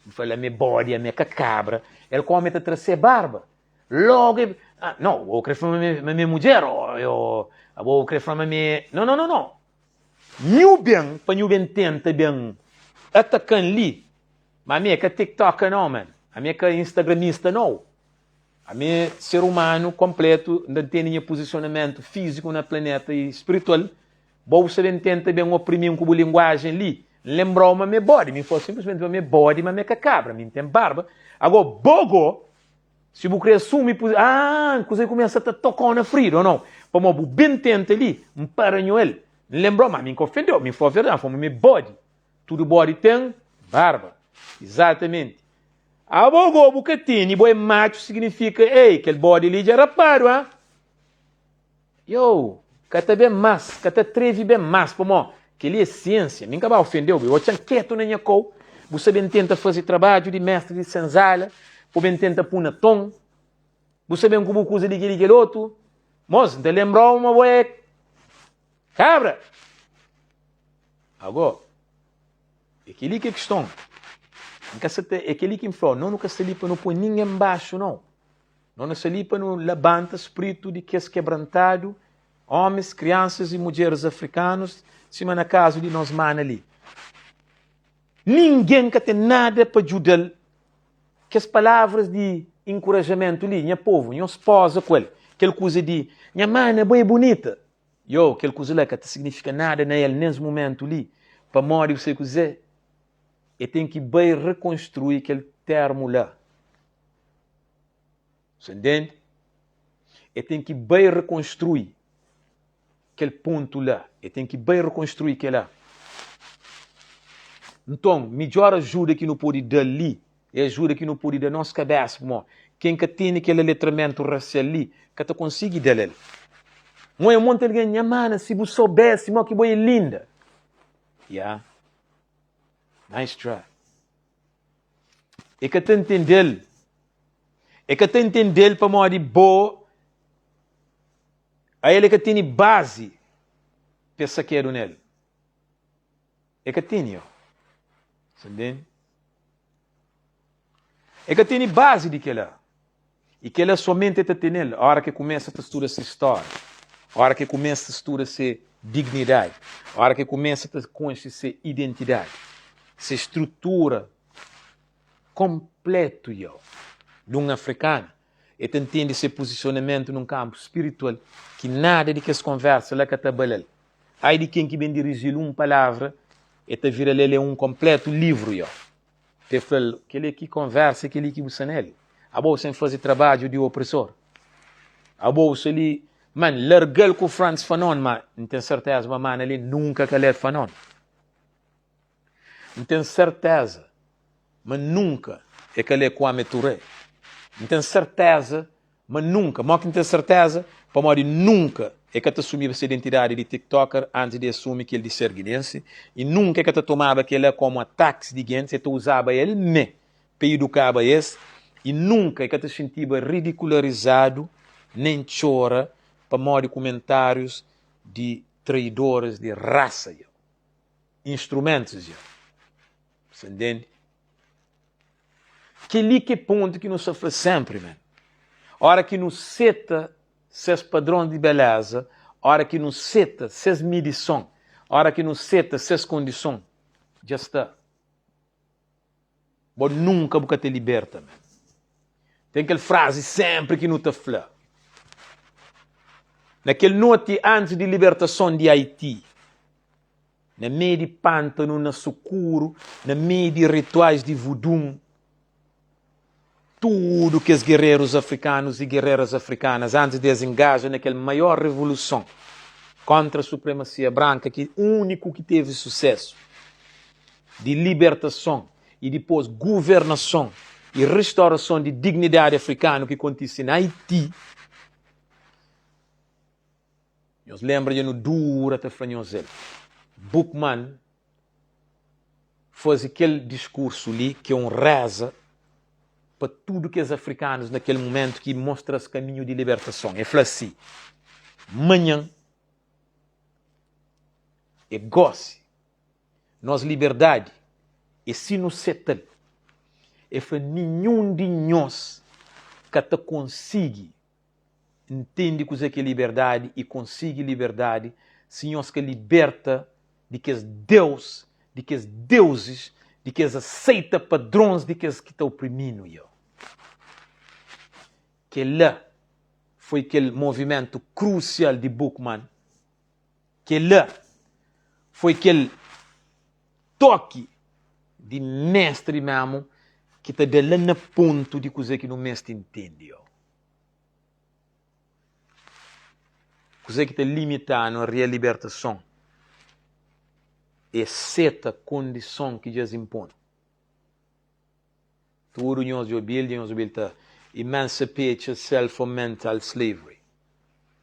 A: N fla-l ami é bodi, ami é ka kabra, el komu el ta tra se barba, logu el, ah, nau, abo krê fla ma mi é mudjer, o abo krê fla ma mi é, nau, nau, nau, nau. Nhu ben pa nhu ben tenta ben atakan li ma ami é ka tiktoker nau man ami é ka instagramista nau ami é ser humanu konpletu nta ntende nha puzisionamentu fiziku na planeta i spiritual bo bu sta ben tenta ben oprimin ku bu linguajen li N lenbrau ma mi é bodi mi fla sinplismenti ma mi é bodi ma mi é ka kabra mi N ten barba ago bo go Si bu kre asumi puzi ah kuza ki kumesa ta tokau na frida o nau? Pamodi bu ben tenta li, N para nho el. N lenbrau, ma mi N ka ofendeu, mi N fla verdadi, N fla ma mi é bodi. Tudu bodi ten barba. Izatamenti. Abo go bu ka teni, bo é matxu signifika ei, kel bodi li dja rapadu, ah. Yo, ka ta ben más, ka ta trevi ben más, pamodi. Kel-li é siênsia. Mi N ka ba ofende-u, bu atxa-m ketu na nha kou, bu sa ben tenta faze trabadju di méstri di senzala, bu ben tenta pô na ton, bu sa ben ku bu kuza di kel-li kel otu. Mos, N ta lenbra-u ma bo é kabra. Agó, é kel-li ki é kiston. N ka sa ta, é kel-li ki N fla-u, no nu ka sta li pa nu poi ningen baxu, nau. No nu sta li pa nu labanta spritu di kes kebrantadu, Ómis, kriansas i mudjeris afrikanus, sima na kazu di nos mana li. Ningen ka ten nada pa djuda-l. Kes palavras di inkurajamentu li, nha povu, nhos poza ku el. Kel kuza di, Nha mana, bo é bunita! Yo, kel kuza la ka ta signifika nada na el nes mumentu li, pamodi bu sabe kuzê? El ten ki bai rekonstrui kel termu la. Sa ntende? E ten ki bai rekonstrui kel pontu la. E ten ki bai rekonstrui kela. Nton, midjor ajuda ki nu pode da li é ajuda ki nu pode da nos kabésa, pamodi ken ka tene kel aletramentu rasial li ka ta konsigi da-l el. N oja monti algen, nha mana, si bu sobesi mo ki bo é linda. Ya. Nice try. E ka ta ntende-l. E ka ta ntende-l pamodi bo ael e ka tene bazi pa e sakedu nel. E ka tene, o. Sa ntende? E ka tene bazi di kela. I kela somenti e ta tene-l ora ki e kumesa ta studa se stória, ora ki e kumesa ta studa se dignidadi, ora ki e kumesa ta konxe se identidadi, se strutura konpletu yo di un afrikanu. E ta ntende se puzisionamentu nun kanpu spiritual ki nada di kes konversa la ka ta abala-l. Ai di ken ki ben diriji-l un palavra, e ta vira-l el é un konpletu livru yo. Te fla-l, Kel-li ki konversa é kel-li ki bu sta na el? Abo bu sta faze trabadju di opresor? Abo bu sta li. Man, larga-l ku Frantz Fanon, ma N ten serteza ma mana li nunka ka lé Fanon. N ten serteza ma nunka e ka lé Kwame Ture. N ten serteza Ma nunka, mo ki N ten serteza? Pamodi nunka e ka ta asumiba se identidadi di tiktoker antis di e asumi kel di ser ginensi i nunka e ka ta tomaba kela komu atakis di gentis, e ta uzaba el me pa idukaba es i nunka e ka ta xintiba ridikularizadu nen txora pamodi kumentarius di traidoris di rasa yo, instrumentus yo. Sa ntende? Kel-li ki é pontu ki nu sta fla sénpri, man. Óra ki nu seta ses padron di beléza, óra ki nu seta ses midison, óra ki nu seta ses kondison, dja sta. Bo nunka bu ka ta liberta, man. Ten kel frazi sénpri ki nu ta fla. Na kel noti antis di libertason di Aiti, Na mei di pântanu, na sukuru, na mei di rituais di vudun, tudu kes gererus afrikanus i gereras afrikanas, antis di es ingaja na kel maior revoluson kóntra supremasia branka, ki úniku ki tevi susésu di libertason i dipôs guvernason i ristaurason di dignidadi afrikanu ki kontise na Aiti, Nhos lenbra dja nu dura ta fla nhos el. Boukman faze kel diskursu li ki é un reza pa tudu kes afrikanus na kel mumentu ki mostra-s kaminhu di libertason. El fla si, Manhan é gósi. Nos liberdadi é si nu seta-l. El fla, Ninhun di nhos ka ta konsigi ntende kuzê ki é liberdadi i konsigi liberdadi si nhos ka liberta di kes deus, di kes deuzis, di kes aseita padrons di kes ki ta oprimi-nu. Yo. Kel-la foi kel movimentu krusial di Boukman. Kel-la foi kel toki di mestri memu ki ta da la na pontu di kuzê ki nu meste ntende. Yo. Kuzê ki ta limita-nu a ria libertason é seta kondison ki dja es inponu. Tudu nhos dja obi-l, dja nhos obi-l ta emancipate yourself from mental slavery.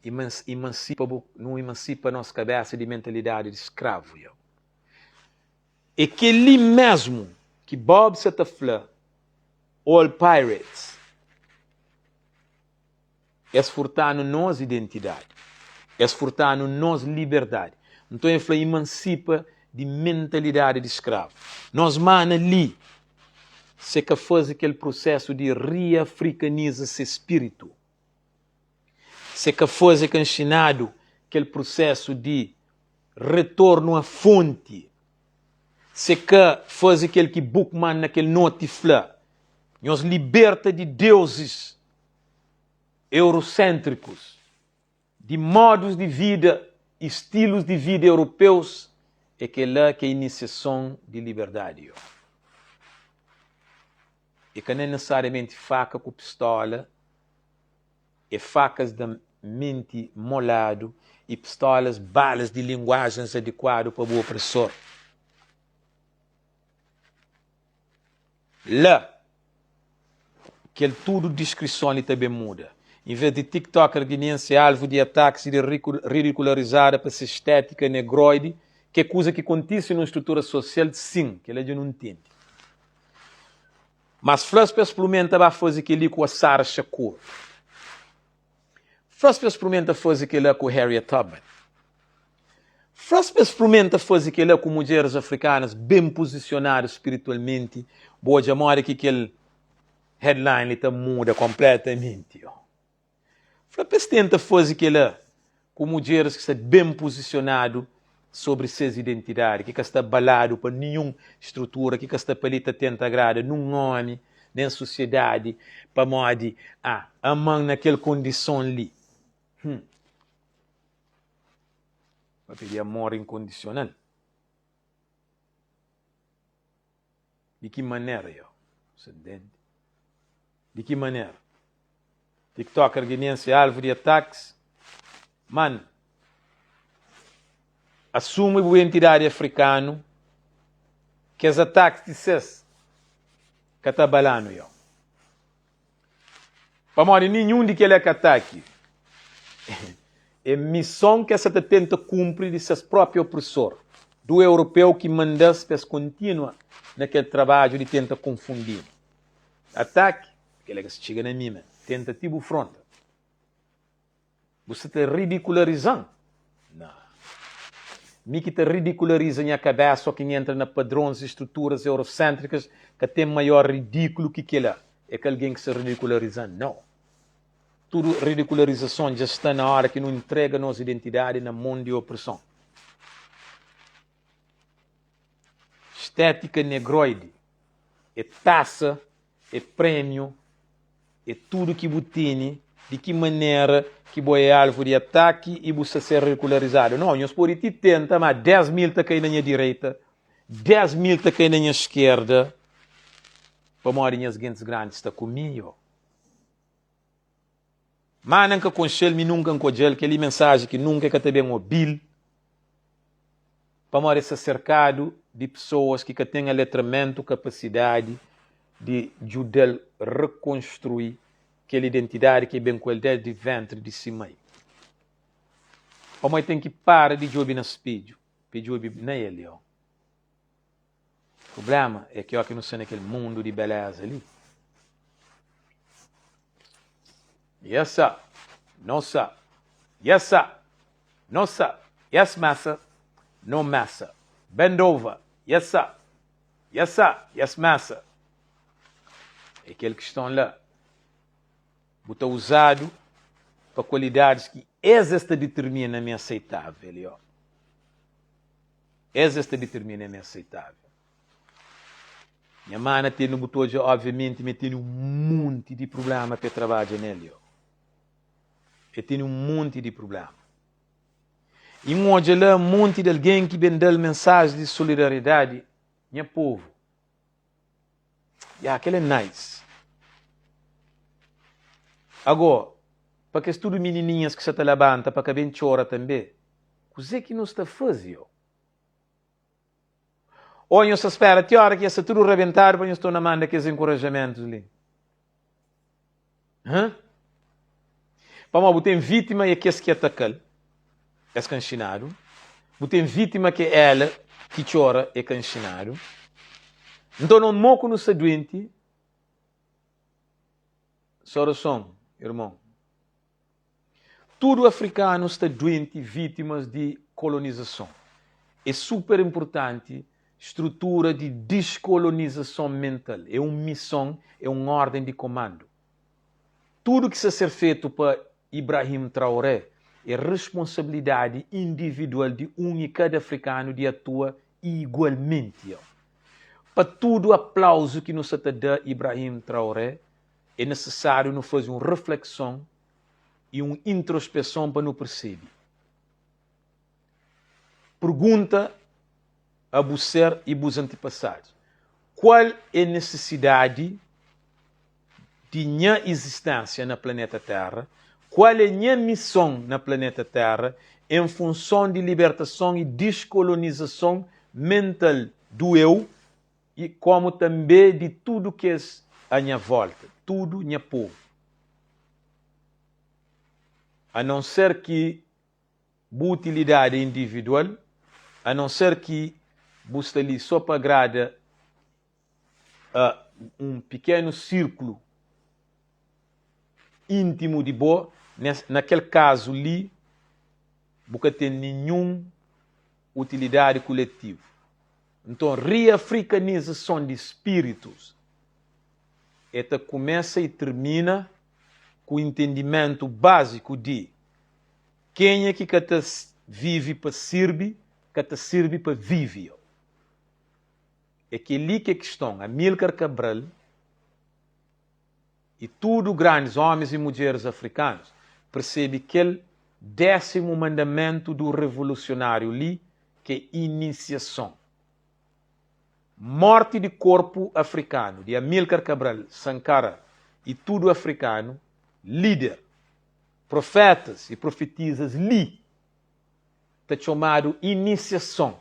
A: Emansipa bu, nu emansipa nos kabesa di mentalidadi di skravu. É kel-li mésmu ki Bob sa ta fla All Pirates. Es furta-nu nos identidadi. Es furta-nu nos liberdadi. Nton el fla imansipa di mentalidadi di skravu. Nos mana li se ka faze kel prusésu di riafrikaniza se spiritu. Se ka faze ka nxinadu kel prusésu di retornu a fonti. Se ka faze kel ki Boukman na kel noti fla, Nhos liberta di deuzis euroséntrikus, di modus di vida i stilus di vida europeus, é kel-la ki é inisiason di liberdadi. Yo. É ka nesesariamenti faka ku pistola, é fakas da menti moladu i pistolas balas di linguajens adikuadu pa bu opresor. La, kel tudu diskrison li ta ben muda. Envês di tiktoker guineense ser alvu di atakis i di ridikularizada pa se stétika negroidi, ki é kuza ki kontise nun strutura sosial, sin, kel-la dja nu ntende. Mas fla-s pa es sprumenta ba faze kel-li ku Assara Shakur. Fla-s pa es sprumenta faze kel-la ku Harriet Tubman. Fla-s pa es sprumenta faze kel-la ku mudjeris afrikanas ben puzisionadu spiritualmenti, bu odja modi ki kel headline li ta muda konpletamenti. Fla pa es tenta faze kel-la ku mudjeris ki sta ben puzisionadu sobri ses identidadi, ki ka sta abaladu pa ninhun strutura, ki ka sta pa li ta tenta agrada nun omi nen susiedadi pamodi, ah, ama-m na kel kondison li. Hum. Papia di amor inkondisional. Di ki manera, yo? Sa ntende? Di ki manera? Tiktoker guineense alvu di atakis. Man, asumi bu identidadi afrikanu, kes atakis di ses ka ta abala-nu, yo. Pamodi ninhun di kel-la ka ataki. É mison ki es sa ta tenta kunpri di ses própi opresor, du europeu ki manda-s pa es kontinua na kel trabadju di tenta konfundi-nu. Ataki, kel-la ka sa txiga na mi, man. Tenta ti bu fronta. Bu sta ta ridikulariza-m? Nah. Mi ki ta ridikulariza nha kabésa ó ki N entra na padrons i struturas euroséntrikas, ka ten maior ridíkulu ki kel-la. É ka algen ki sta ridikulariza-m, nau. Tudu ridikularizason dja sta na óra ki nu intrega nos identidadi na mon di opreson. Stétika negroidi é tasa é prémiu, é tudu ki bu tene, di ki manera ki bo é alvu di ataki i bu sta ser ridikularizadu. Nau, nhos pode ti tenta, má 10.000 ta kai na nha direita, 10.000 ta kai na nha skerda, pamodi nhas gentis grandi sta ku mi. Yo. Má N ka konxe-l, mi nunka N ka odja-l, kel-li mensaji ki nunka e ka ta ben obi-l, pamodi e sta serkadu di pesoas ki ka ten aletramentu, kapasidadi di djuda-l rekonstrui kel identidadi ki e ben ku el desdi ventri di si mai. Pamodi e ten ki para di djobe na spedju pa e djobe na el. Yo. Prublema é ki óki nu sta na kel mundu di beleza li. Yes sir, no sir, yes sir, no sir, yes massa, no massa, bend over, yes sir, yes sir, yes massa. É kel kiston la. Bu ta uzadu pa kualidadis ki es es ta ditirmina ma é aseitável, yo. Es es ta ditirmina ma é aseitável. Nha mana tene, bu ta odja obviamenti ma e tene un monti di prubléma pa e trabadja nel, yo. E tene un monti di prubléma. I N odja la monti di algen ki ben da-l mensaji di solidariedadi, nha povu. Ya, kel é nice. Ago, pa kes tudu minininhas ki sa ta labanta pa ka ben txora tanbe, kuzê ki nu sta faze, yo? Ô nhos ta spera ti óra ki es sta tudu rabentadu pa nhos torna manda kes enkorajamentus li? Hã? Pamodi bu ten vítima é kes ki ataka-l, es ka nxinadu. Bu ten vítima ki é ela. Ki txora é ka nxinadu. Nton no mo ku nu sta duenti. Soroson, irmon. Tudu afrikanu sta duenti vítimas di kolonizason. É super inpurtanti strutura di diskolonizason mental. É un mison, é un órden di komandu. Tudu ki sta ser fetu pa Ibrahim Traoré é responsabilidadi individual di un i kada afrikanu di atua igualmenti. Pa tudu aplauzu ki nu sa ta da Ibrahim Traoré, é nisisáriu nu faze un reflekson i un introspeson pa nu persebe. Pergunta a bu ser i bus antipasadus, Kual é nisisidadi di nha izistensia na planeta Terra? Kual é nha mison na planeta Terra en funson di libertason i diskolonizason mental du eu i komu tanbe di tudu kes a nha volta, tudu nha povu? A non ser ki bu utilidadi é individual, a non ser ki bu sta li so pa agrada a un pikenu sirkulu intimu di bo, na kel kazu li bu ka ten ninhun utilidadi kuletivu. Nton, riafrikanizason di spiritus e ta kumesa i tirmina ku intendimentu baziku di kenha ki ka ta vive pa sirbi, ka ta sirbi pa vive. É kel-li ki é kiston. Amílcar Cabral i tudu grandis ómis i mudjeris afrikanus persebe kel désimu mandamentu du revolusionáriu li ki é inisiason. Morti di korpu afrikanu di Amílcar Cabral, Sankara i tudu afrikanu líder, profetas i profetizas li ta txomadu inisiason.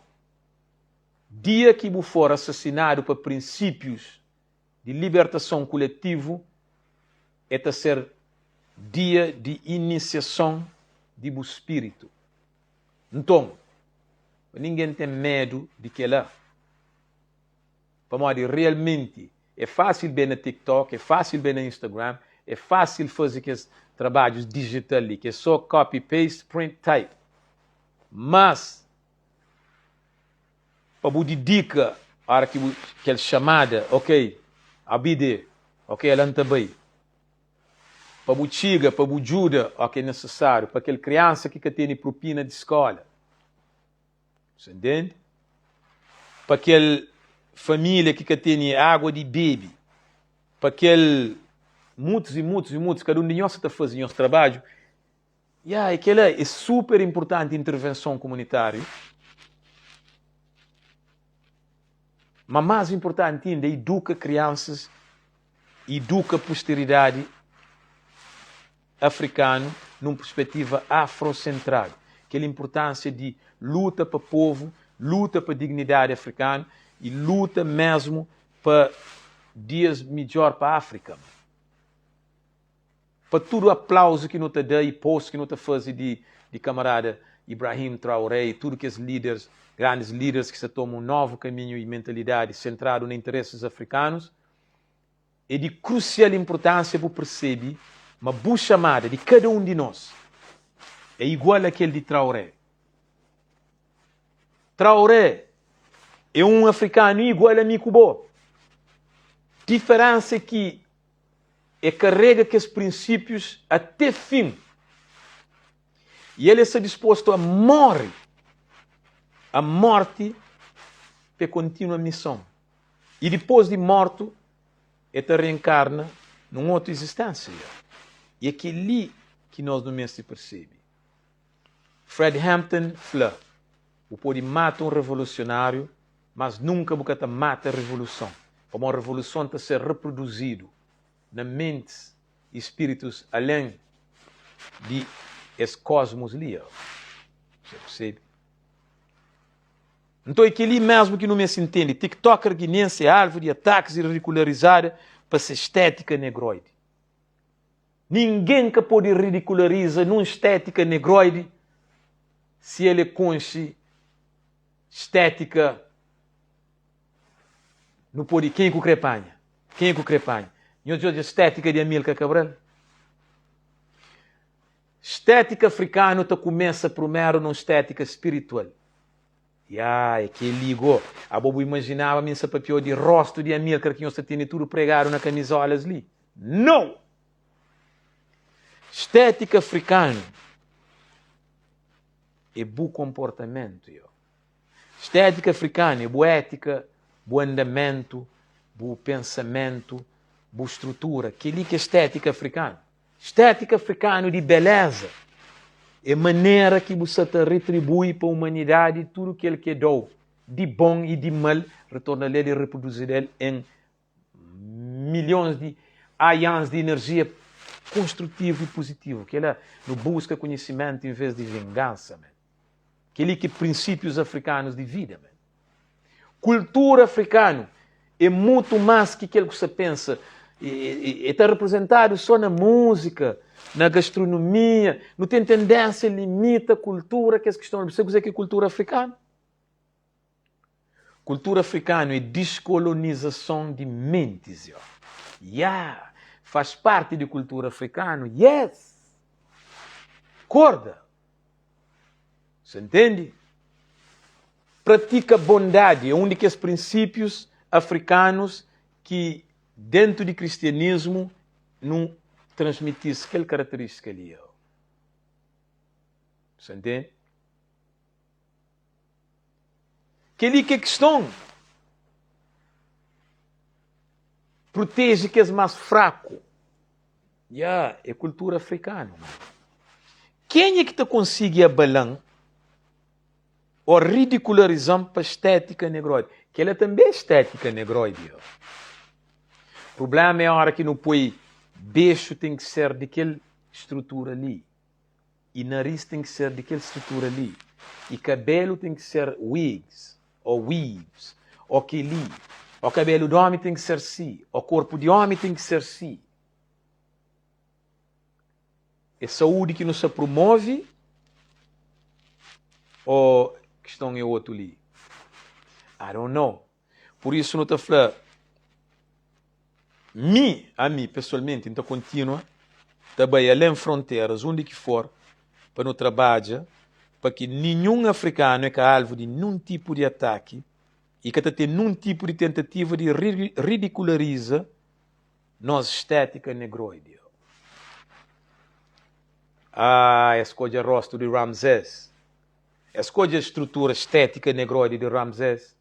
A: Dia ki bu for asasinadu pa prinsípius di libertason kuletivu, e ta ser dia di inisiason di bu spiritu. Nton, pa ningen ten medu di kela, pamodi realmenti é fásil ben na TikTok, é fásil ben na Instagram, é fásil faze kes trabadjus dijital li, ki é só copy, paste, print, type. Mas, pa bu didika ora ki bu kel xamada, ok, I'll be there, ok, ala N ta bai. Pa bu txiga, pa bu djuda o ki é nisisáriu pa kel kriansa ki ka tene propina di skola. Sa ntende? Pa kel família ki ka tene água di bebe, pa kel mutus i mutus i mutus, kada un di nhos sa ta faze nhos trabadju. Ya, é kela, é super inpurtanti intervenson kumunitáriu. Ma más inpurtanti inda é iduka kriansas, iduka pusteridadi afrikanu nun perspetiva afrosentradu. Kel inpurtansia di luta pa povu, luta pa dignidadi afrikanu i luta mesmu pa dias midjor pa Afrika. Pa tudu aplauzu ki nu ta da i post ki nu ta faze di di kamarada Ibrahim Traoré i tudu kes líderes, grandis líderes ki sta toma un novu kaminhu i mentalidadi sentradu na interesis afrikanus, é di krusial inpurtánsia bu persebe ma bu xamada, di kada un di nos, é igual a kel di Traoré. Traoré é un afrikanu igual a mi ku bo. Diferénsa é ki E karega kes prinsípius até fin i el sta dispostu a móre a mórti pa e kontinua mison. I dipôs di mortu, e ta reenkarna nun otu izisténsia. I é kel-li ki nos nu meste persebe. Fred Hampton fla, Bu pode mata un revolusionáriu, mas nunka bu ka ta mata revoluson, pamodi revoluson ta ser reproduzidu na mentis i spiritus alen di es kosmos li. Sa persebe? Nton é kel-li mesmu ki nu meste ntende, TikToker guinense é alvu di atakis i ridikularizada pa se estétika negroidi. Ningen ka pode ridikulariza nun estétika negroidi si el é konxe. Stétika nu pode kenha ku kre panha? Kenha ku kre panha? Nhos dja odja stétika di Amílcar Cabral? Stétika afrikanu ta kumesa prumeru na un stétika spiritual. Ya, é kel-li gó. Abo bu imajinaba mi N sa papiau di rostu di Amílcar ki nhos ta tene tudu pregadu na kamizólas li? Nau! Stétika afrikanu é bu konportamentu, yo. Stétika afrikanu é bu étika, bu andamentu, bu pensamentu, bu strutura. Kel-li ki é stétika afrikanu. Stétika afrikanu di beléza é manera ki bu sa ta retribui pa umanidadi tudu kel ki e da-u di bon i di mal, retorna-l el i reproduzi-l el en milhons di aians di inerjia konstrutivu i puzitivu. Kela, nu buska konhisimentu en vês di vingansa, man. Kel-li ki é prinsípius afrikanus di vida, man. Kultura afrikanu é mutu más ki kel ku sa pensa. E ta reprezentadu só na múzika, na gastronomia. Nu ten tendénsia limita kultura kes kiston. Bu sabe kuzê ki é kultura afrikanu? Kultura afrikanu é diskolonizason di mentis, yo. Ya! Faz parti di kultura afrikanu, yes! Korda! Sa ntende? Pratika bondadi é un di kes prinsípius afrikanus ki dentu di kristianismu nu transmiti-s kel karaterístika li, yo. Sa ntende? Kel-li ki é kiston. Proteje kes más fraku. Ya, é kultura afrikanu. Kenha ki ta konsigi abala-m ô ridikulariza-m pa stétika negroide? Kel-la tanbê é stétika negroide. Prubléma é óra ki nu poi bexu ten ki ser di kel strutura li. I nariz ten ki ser di kel strutura li, i kabelu ten ki ser wigs ô weaves ô kel-li, ô kabelu di ómi ten ki ser si, ô korpu di ómi ten ki ser si. É saúdi ki nu sta promove ô kiston é otu li? I don't know. Pur isu nu ta fla, Mi, ami pesoalmenti, N ta kontinua ta bai alen fronteras, undi ki for, pa nu trabadja pa ki ninhun afrikanu e ka alvu di nun tipu di ataki i ka ta ten nun tipu di tentativa di ridikulariza nos stétika negroidi. Ah, es skodje rostu di Ramsés. Es skodje strutura stétika negroidi di Ramsés.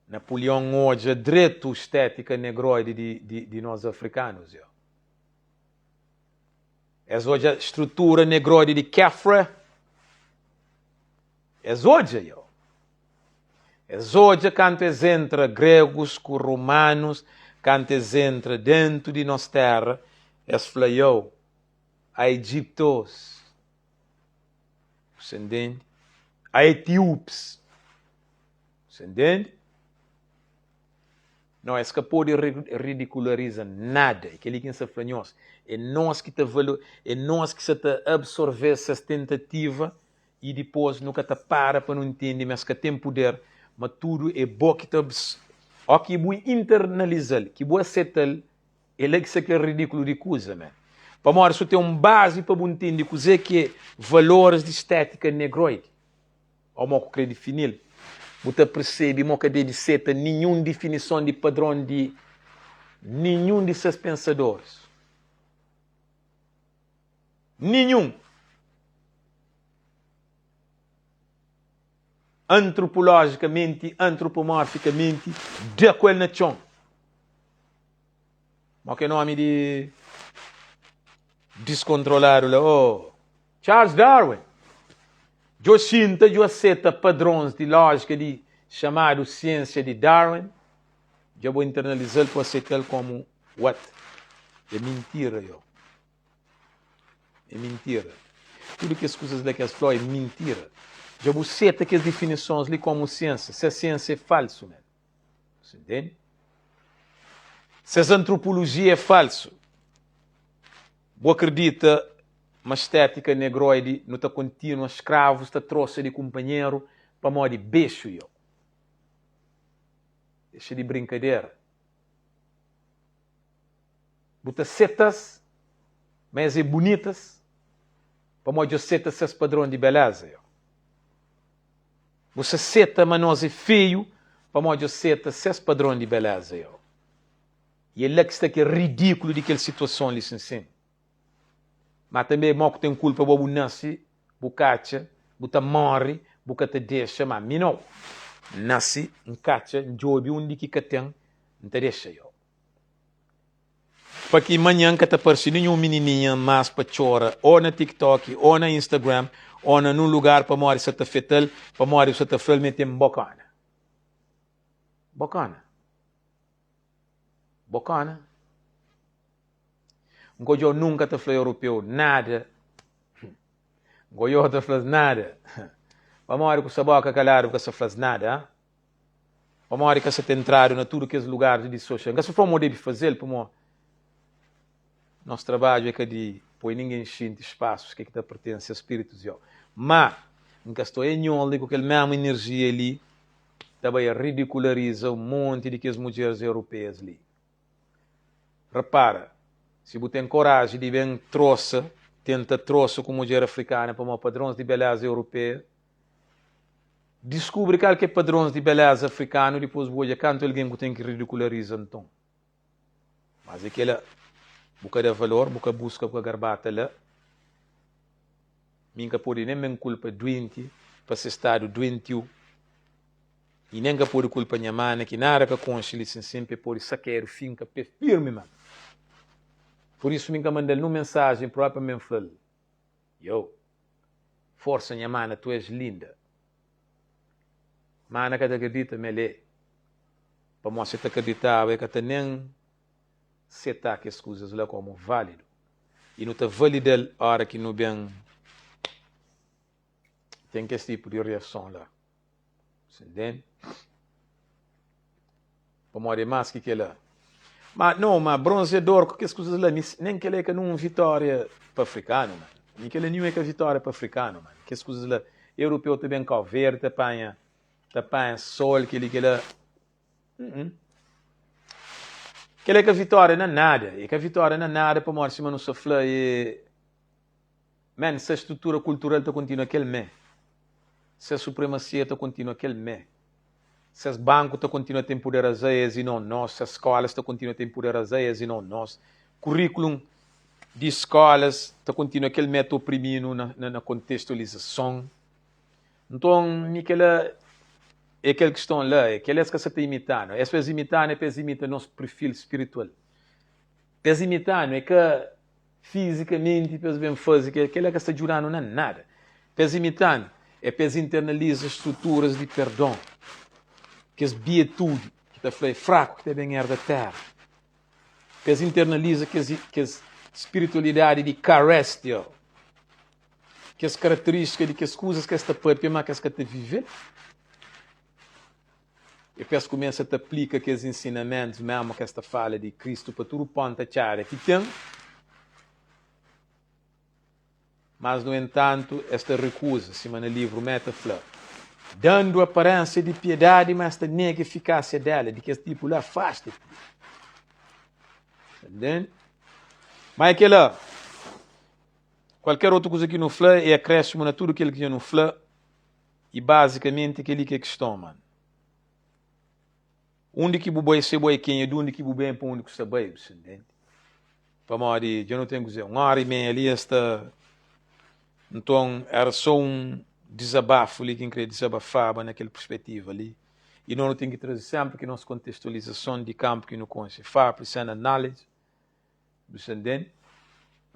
A: Napoleon odja dretu stétika negroidi di, di, di nos afrikanus, yo. Es odja strutura negroidi di Khafre. Es odja, yo. Es odja kantu es entra gregus ku romanus, kantu es entra dentu di nos terra, es fla, yo, a Egiptos. Você entende? A etíopes. Você entende? Não, es ka pode ridiculariza nada. É kel-li ki N sta fla nhos. É nos ki ta valo, é nos ki sa ta absorve ses tentativa i dipôs nu ka ta para pa nu ntende ma es ka ten puder, ma tudu é bo ki ta ó ki bu internaliza-l, ki bu aseta-l É la ki sta kel ridikulu di kuza, man. Pamodi su ten un bazi pa bu ntende kuzê ki é valoris di stétika negroidi, ô mo ku krê difini-l, bu ta persebe mo ka debe seta ninhun difinison di padron di ninhun di ses pensadoris. Ninhun! Antropolojikamenti, antropomorfikamenti, da ku el na txon. Mo ke nomi di diskontroladu la? Oh, Charles Darwin. Djo xinta, djo aseta padrons di lójika di xamadu siensia di Darwin, dja bo internaliza-l pa aseta-l komu what? É mintira, yo. É mintira. Tudu kes kuzas la ki es fla é mintira. Dja bu seta kes difinisons li komu siensia. Se siensia é falsu, man. Você entende? Ses antropologia é falsu. Bu akredita ma estétika negroidi nu ta kontinua skravus ta trosa di kunpanheru? pamodi bexu yo. Dexa di brinkadera. Bu ta seta-s ma es é bunitas pamodi djo seta ses padron di beleza yo. Bu sa seta ma nos é feiu pamodi djo seta ses padron di beleza yo. I é la ki sta kel ridikulu di kel situason li sinsin. Má tanbê mo ku ten kulpa bo bu nase bu katxa bu ta móre bu ka ta dexa má mi nau. N nase N katxa N djobe undi ki ka ten N ta dexa yo. Pa ki manhan ka ta parse ninhun minininha más pa txora ô na TikTok ô na Instagram ô na nun lugar pamodi sa ta afeta-l pamodi bu sa ta fla-l ma el ten bokóna. Bokóna. Bokóna. N ka odja-u nunka ta fla europeu nada. N ka odja-u ta fla-s nada. Pamodi ku sa boka kaladu bu ka sa fla-s nada, ha? Pamodi ka sa ta entradu na tudu kes lugar di social. N ka sa fla-u ma u debe faze-l, pamodi nos trabadju é ka di poi ningen xinti spasus ke ki ta pertense a spiritus yo. Ma N ka sta oia nhos li ku kel mesmu enerjia li ta bai ridikulariza un monti di kes mudjeris europeias li. Repara, si bu ten koraji di ben trosa, tenta trosa ku mudjer afrikana pamodi padrons di beleza europeia, diskubri kal ki é padrons di beleza afrikanu, dipôs bu odja kantu algen ku ten ki ridikulariza nton. Mas é kela, bu ka da valor, bu ka buska, bu ka garbata la. Mi N ka pode nen ben kulpa duenti pa se stadu duentiu. I nen ka pode kulpa nha mana ki nada ka konxe li sin sin pa e pode sakedu finka pe firmi man. Pur isu mi N ka manda-l nun mensajen propi pa N ben fla-l, Yo, forsa nha mana tu és linda. Mana ka ta akredita ma el é, pamodi si el ta akreditaba el ka ta nen setá kes kuzas la komu válidu. I nu ta valida-l ora ki nu ben ten kes tipu di reason la. Você entende? Pamodi é más ki kela. Ma não, ma bronzeador ku kes kuzas la, mi, nem kela é ka num vitória pa afrikanu, man. Mi kela nenhum é ka vitória pa afrikanu, man. Kes kuzas la, europeu ta ben Kau Verde, ta panha, ta panha sol, keli kela. Uh -uh. Kela é ka vitória na nada. É ka vitória na nada pamodi sima nu sa fla é Man, se strutura kultural ta kontinua kel mé. Se supremasia ta kontinua kel mé. Ses banku ta kontinua ta enpudera-za es i non nos. Ses skolas ta kontinua ta enpudera-za es i non nos. Kurikulum di skolas ta kontinua kel mé ta oprimi-nu na, na, na kontestualizason. Nton, mi kela é kel kiston la, é kel es ka sa ta imita-nu. Es pa es imita-nu é pa es imita nos perfil spiritual. Pa es imita-nu é ka Fizikamenti pa es ben faze kel kel-la ka sta djuda-nu na nada. Pa es imita-nu é pa es internaliza struturas di perdon, kes biatudi ki ta fla é fraku ki ta ben erda téra. Pa es internaliza kes kes spiritualidadi di Carestia, kes karakterístika di kes kuzas ki es ta pâpia má ki es ka ta vive-l. I pa es kumesa ta aplika kes ensinamentus mésmu ki es ta fala di Kristu pa tudu ponta txada ki ten. Mas, nu entantu, es ta rekuza, sima na livru mé ta fla, dandu aparénsia di piedadi, ma es ta nega efikásia dela. Di kes tipu la, afasta-ti. Ntende? Má é kel-la, kualker otu kuza ki nu fla é akrésimu na tudu kel ki dja nu fla. I bazikamenti kel-li ki é kiston, man. Undi ki bu bai, se bo é kenha, di undi ki bu ben, pa undi ku sta bai, bu sta ntende? Pamodi dja nu ten kuzê, un óra i meia li es ta. Nton, éra sô un dizabafu li ki N krê dizabafaba na kel perspetiva li. I nos nu ten ki traze sénpri ki nos kontestualizason di kanpu ki nu konxe, far present and knowledge. Bu sta ntende?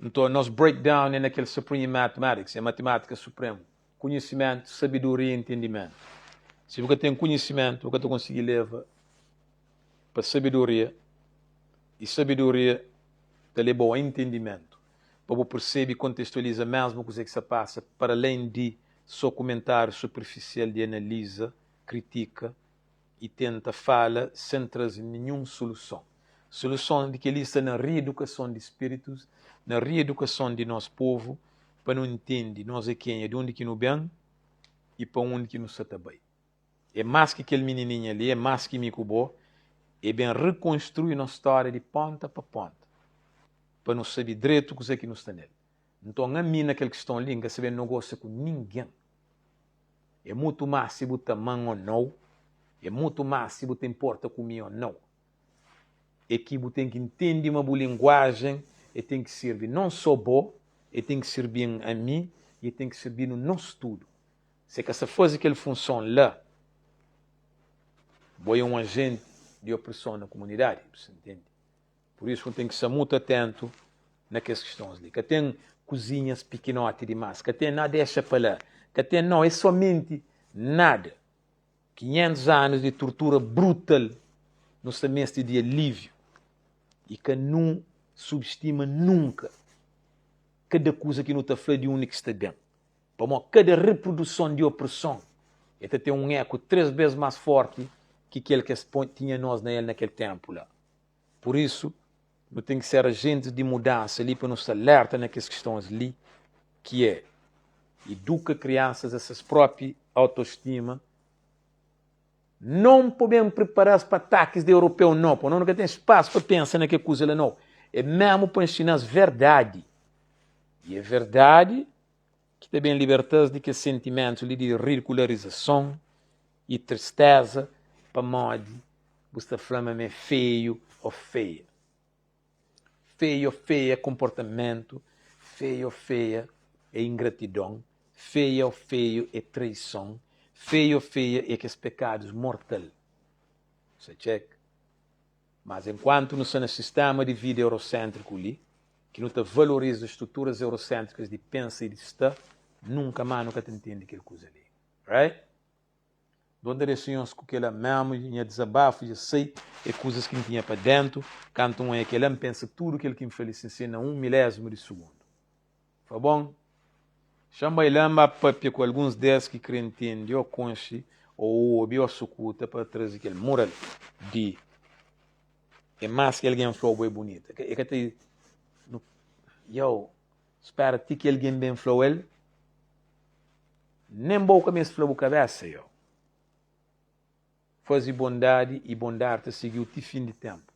A: Nton, nos breakdown é na kel Supreme Mathematics, é matimátika supremu, konhisimentu, sabedoria i entendimentu. Si bu ka ten konhisimentu, bu ka ta konsigi leva pa sabedoria, i sabedoria ta leba-u a entendimentu, pa bu persebe i kontestualiza mésmu kuzê ki sta pasa, para alén di sô kumentáriu superfisial di analiza, kritika i tenta fala sen traze ninhun suluson. Suluson di kel-li sta na riedukason di spiritus, na riedukason di nos povu, pa nu ntende nos é kenha, di undi ki nu ben. i pa undi ki nu sa ta bai. É más ki kel minininha li, é más ki mi ku bo, é ben rekonstrui nos stória di ponta pa ponta, pa nu sabe dretu kuzê ki nu sta nel. Nton, ami na kel kiston li, N ka sa ben nogosia ku ningen. É mutu más si bu ta ama-m ô nau, é mutu más si bu ta inporta ku mi ô nau. É ki bu ten ki ntende ma bu linguajen e ten ki sirbi non sô bo, e ten ki sirbi-m ami i e ten ki sirbi-nu nos tudu. Si e ka sta faze kel funson la, bo é un ajenti di opreson na kumunidadi, bu sta ntende? Pur isu, nu ten ki sta mutu atentu na kes kistons li. Ka ten kuzinhas pikinoti dimás, ka ten na dexa pa la, ka ten nau, é somenti nada. 500 anus di turtura brutal, nu sta meste di aliviu i ka nu substima nunka kada kuza ki nu ta fla di undi ki sta ben. Pamodi kada reproduson di opreson el ta ten un eku 3 bes más forti ki kel ki es tinha nos na el na kel tenpu la. Pur isu, nu ten ki ser ajentis di mudansa li pa nu sta alerta na kes kistons li ki é, iduka kriansas a ses propi autostima, non pa ben pripara-s pa atakis di europeu no, pa no ka ten spasu pa pensa na ke kuza la no, é mesmu pa nxina-s verdadi. I é verdadi ki ta ben liberta-s di kes sentimentus li di ridikularizason i tristeza pamodi bu sta fla ma mi é feiu ô feia. Feiu ô feia é konportamentu, feiu ô feia é ingratidon, feia ô feiu é traison, feiu ô feia é kes pekadus mortal. Sa txeka? Mas enkuantu nu sta na sistéma di vida euroséntriku li, ki nu ta valoriza struturas euroséntrikas di pensa i di sta, nunka más nu ka ta ntende kel kuza li. Right? Nton ta dexa nhos ku kela memu, nha dizabafu dja sai, é kuzas ki N tinha pa dentu, kantu N oia kela N pensa tudu kel ki N fla li sin ser na un milézimu di sugundu. Fa bon, xa-m bai la, N ba papia ku alguns des ki kre ntende ô konxe ô obi ô sukuta pa traze kel mural di é más ki algen fla-u bo é bunita. É ka ta nu Yow, spera ti ki algen ben fla-u el, nen bo ka meste fla bu kabesa, yow. Faze bondadi i bondadi ta sigi-u ti fin di ténpu.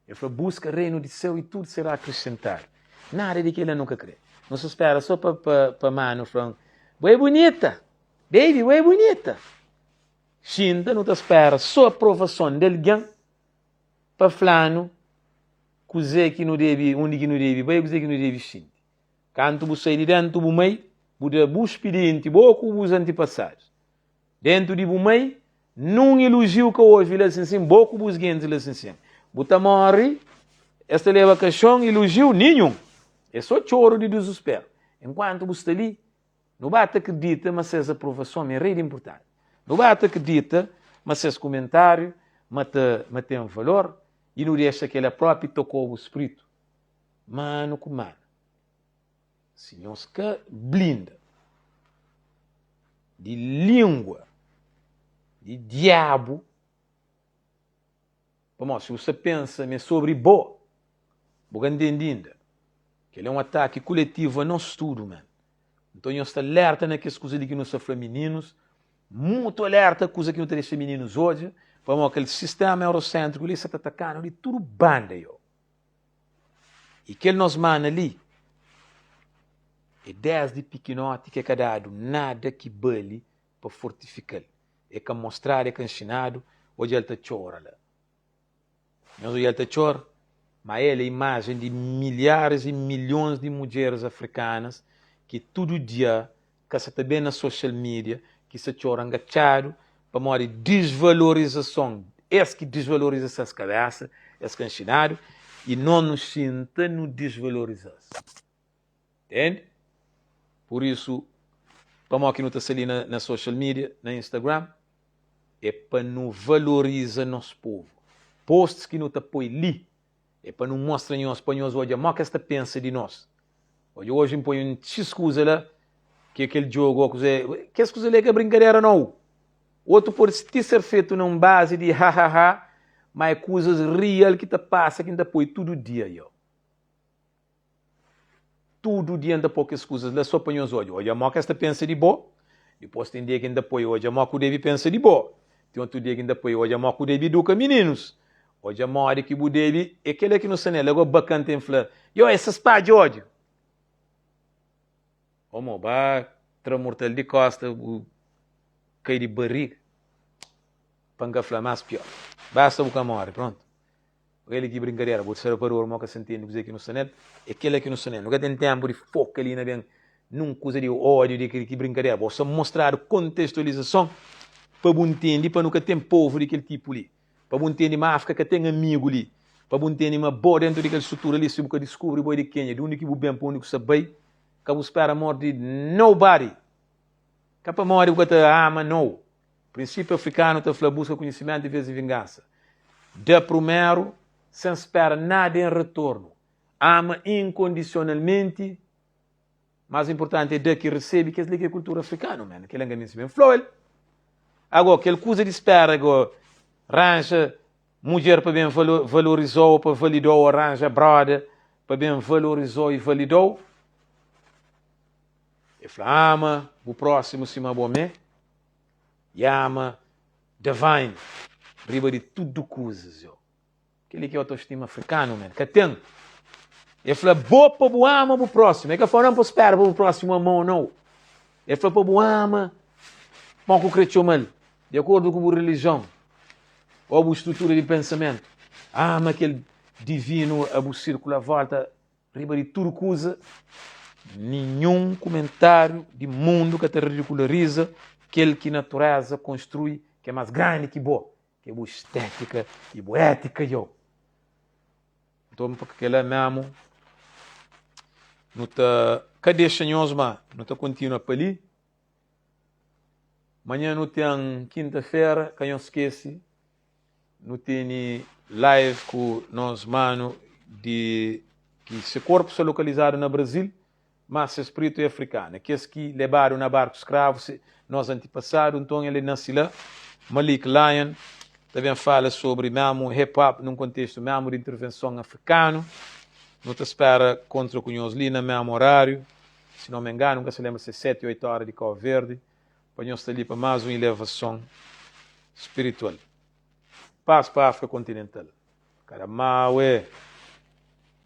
A: El fla, Buska Reinu di Séu i tudu será akresentadu. Nada di kel-la nu ka krê. Nu sta spera sô pa pa pa manu fla-m, Bo é bunita! Baby, bo é bunita! Xinta, nu ta spera sô aprovason di algen pa fla-nu kuzê ki nu debe, undi ki nu debe bai, kuzê ki nu debe xinti. Kantu bu sai di déntu bu mai, bu da bu spidienti, bo ku bus antipasadus. Dentu di bu mai, nun ilujiu ka ovi la sinsin, bo ku bus gentis la sinsin. Bu ta mori, es ta leba kaxon, ilujiu ninhun. É so txoru di dizusperu. Enkuantu bu sta li, nu ba ta kridita ma ses aprovason ma é rei di inpurtanti. Nu ba ta kridita ma ses kumentariu ma ta ma ten valor i nu dexa kela propi tokobu spritu. Manu ku mana. Si nhos ka blinda di lingua di diabu, pamodi si bu sta pensa ma é sobri bo, bu ka ntende inda. Kel é un ataki kuletivu a nos tudu, man. Nton nhos sta alerta na kes kuza li ki nu sta fla mininus, mutu alerta kuza ki nu ta dexa mininus odja, pamodi kel sistema eurosentriku li sta ta atakanu di tudu banda, yo. I kel nos mana li é desdi pikinoti ki é ka dadu nada ki bali pa fortifika-l. É ka mostradu, é ka nxinadu, odja-l ta txora la. Nhos odja-l ta txora? Ma el é imajen di milharis i milhons di mudjeris afrikanas ki tudu dia ka sa ta ben na social media ki sa txora ngatxadu pamodi disvalorizason, es ki disvaloriza ses kabesa, es ka nxinadu i nos nu xinta nu disvaloriza-s. Entende? Pur isu, pamodi ki nu ta sta li na, na social media, na Instagram, é pa nu valoriza nos povu. Posts ki nu ta poi li É pa nu mostra nhos, pa nhos odja mo ki es ta pensa di nos. Odja oji N poi un xis kuza la, ki é kel djogu o kuze, kes kuza li é ka brinkadera nou. Otu pode ti ser fetu na un bazi di ha-ha-ha, ma é kuzas rial ki ta pasa ki N ta poi tudu dia yo. Tudu dia N ta poi kes kuzas la so pa nhos odja. Odja mo ki es ta pensa di bo. Dipôs ten dia ki N ta poi odja mó ku debe pensa di bo. Ten otu dia ki N ta poi odja mó ku debe iduka mininus. Odja modi ki bu debe. É kel-la ki nu sta nel. Agó bakan ten fla, Yo, es sa spadja ódiu. Ô mo, ba tra murtal di kósta, bu kai di bariga. Pa N ka fla más piór. Basta bu ka móre, prontu. Oja li ki brinkadera, bu ta raparou mo ka sa ntende kuzê ki nu sta nel. É kela ki nu sta nel. Nu ka ten tenpu di foka li na ben nun kuza di ódiu, di ki brinkadera. Bo sta mostradu kontestualizason pa bu ntende pa nu ka ten povu di kel tipu li. Pa bu ntende ma Áfrika ka ten amigu li. Pa bu ntende ma bo dentu di kel strutura li, si bu ka diskubri bo é di kenha, di undi ki bu ben, pa undi ku sta bai, ka bu spera amor di nobody. Ka pamodi bu ka ta ama no. Prinsípiu afrikanu ta fla buska konhisimentu envês di vingansa. Da prumeru sen spera nada en retornu. Ama inkondisionalmenti. Más inpurtanti é da ki resebe. Kes li ki é kultura afrikanu, man. Kel-la N ka meste ben fla-u el. Ago, kel kuza di spera go ranja mudjer pa ben valoriza-u, pa valida-u, o ranja broda pa ben valoriza-u i valida-u. El fla, Ama bu prósimu sima bo mê. I ama Divine riba di tudu kuzas. Yo. Kel-li ki é autostima afrikanu, man. Ka ten. El fla, bo pa bu ama bu prósimu. El ka fla, não, pa spera pa bu prósimu ama-u, não. El fla pa bu ama mo ku kre txoma-l, di akordu ku bu relijion ô bu strutura di pensamentu. Ama kel divinu a bu sirkulu a volta. Riba di tudu kuza, ninhun kumentáriu di mundu ka ta ridikulariza kel ki natureza konstrui ki é más grandi ki bo, ki é bu estétika i bu étika, yo. Nton, pa kel-la mésmu, nu ta ka dexa nhos, má nu ta kontinua pa li. Manhan nu ten kinta-fera, ka nhos skese. Nu tene live ku nos manu di ki se korpu sta lokalizadu na Brazil, má se spritu é afrikanu. É kes ki lebadu na barku skravu, se nos antipasadu. Nton el é nasi la. Malik Lion ta ben fala sobri mésmu hip hop nun kontestu mésmu di intervenson afrikanu. Nu ta spera kontra ku nhos li na mésmu oráriu. Si non me enganu, N ka sa lenbra si é seti ô oitu óra di Kau Verdi. Pa nhos sta li pa más un ilevason spiritual. Paz pa Áfrika kontinental. Kada mau é.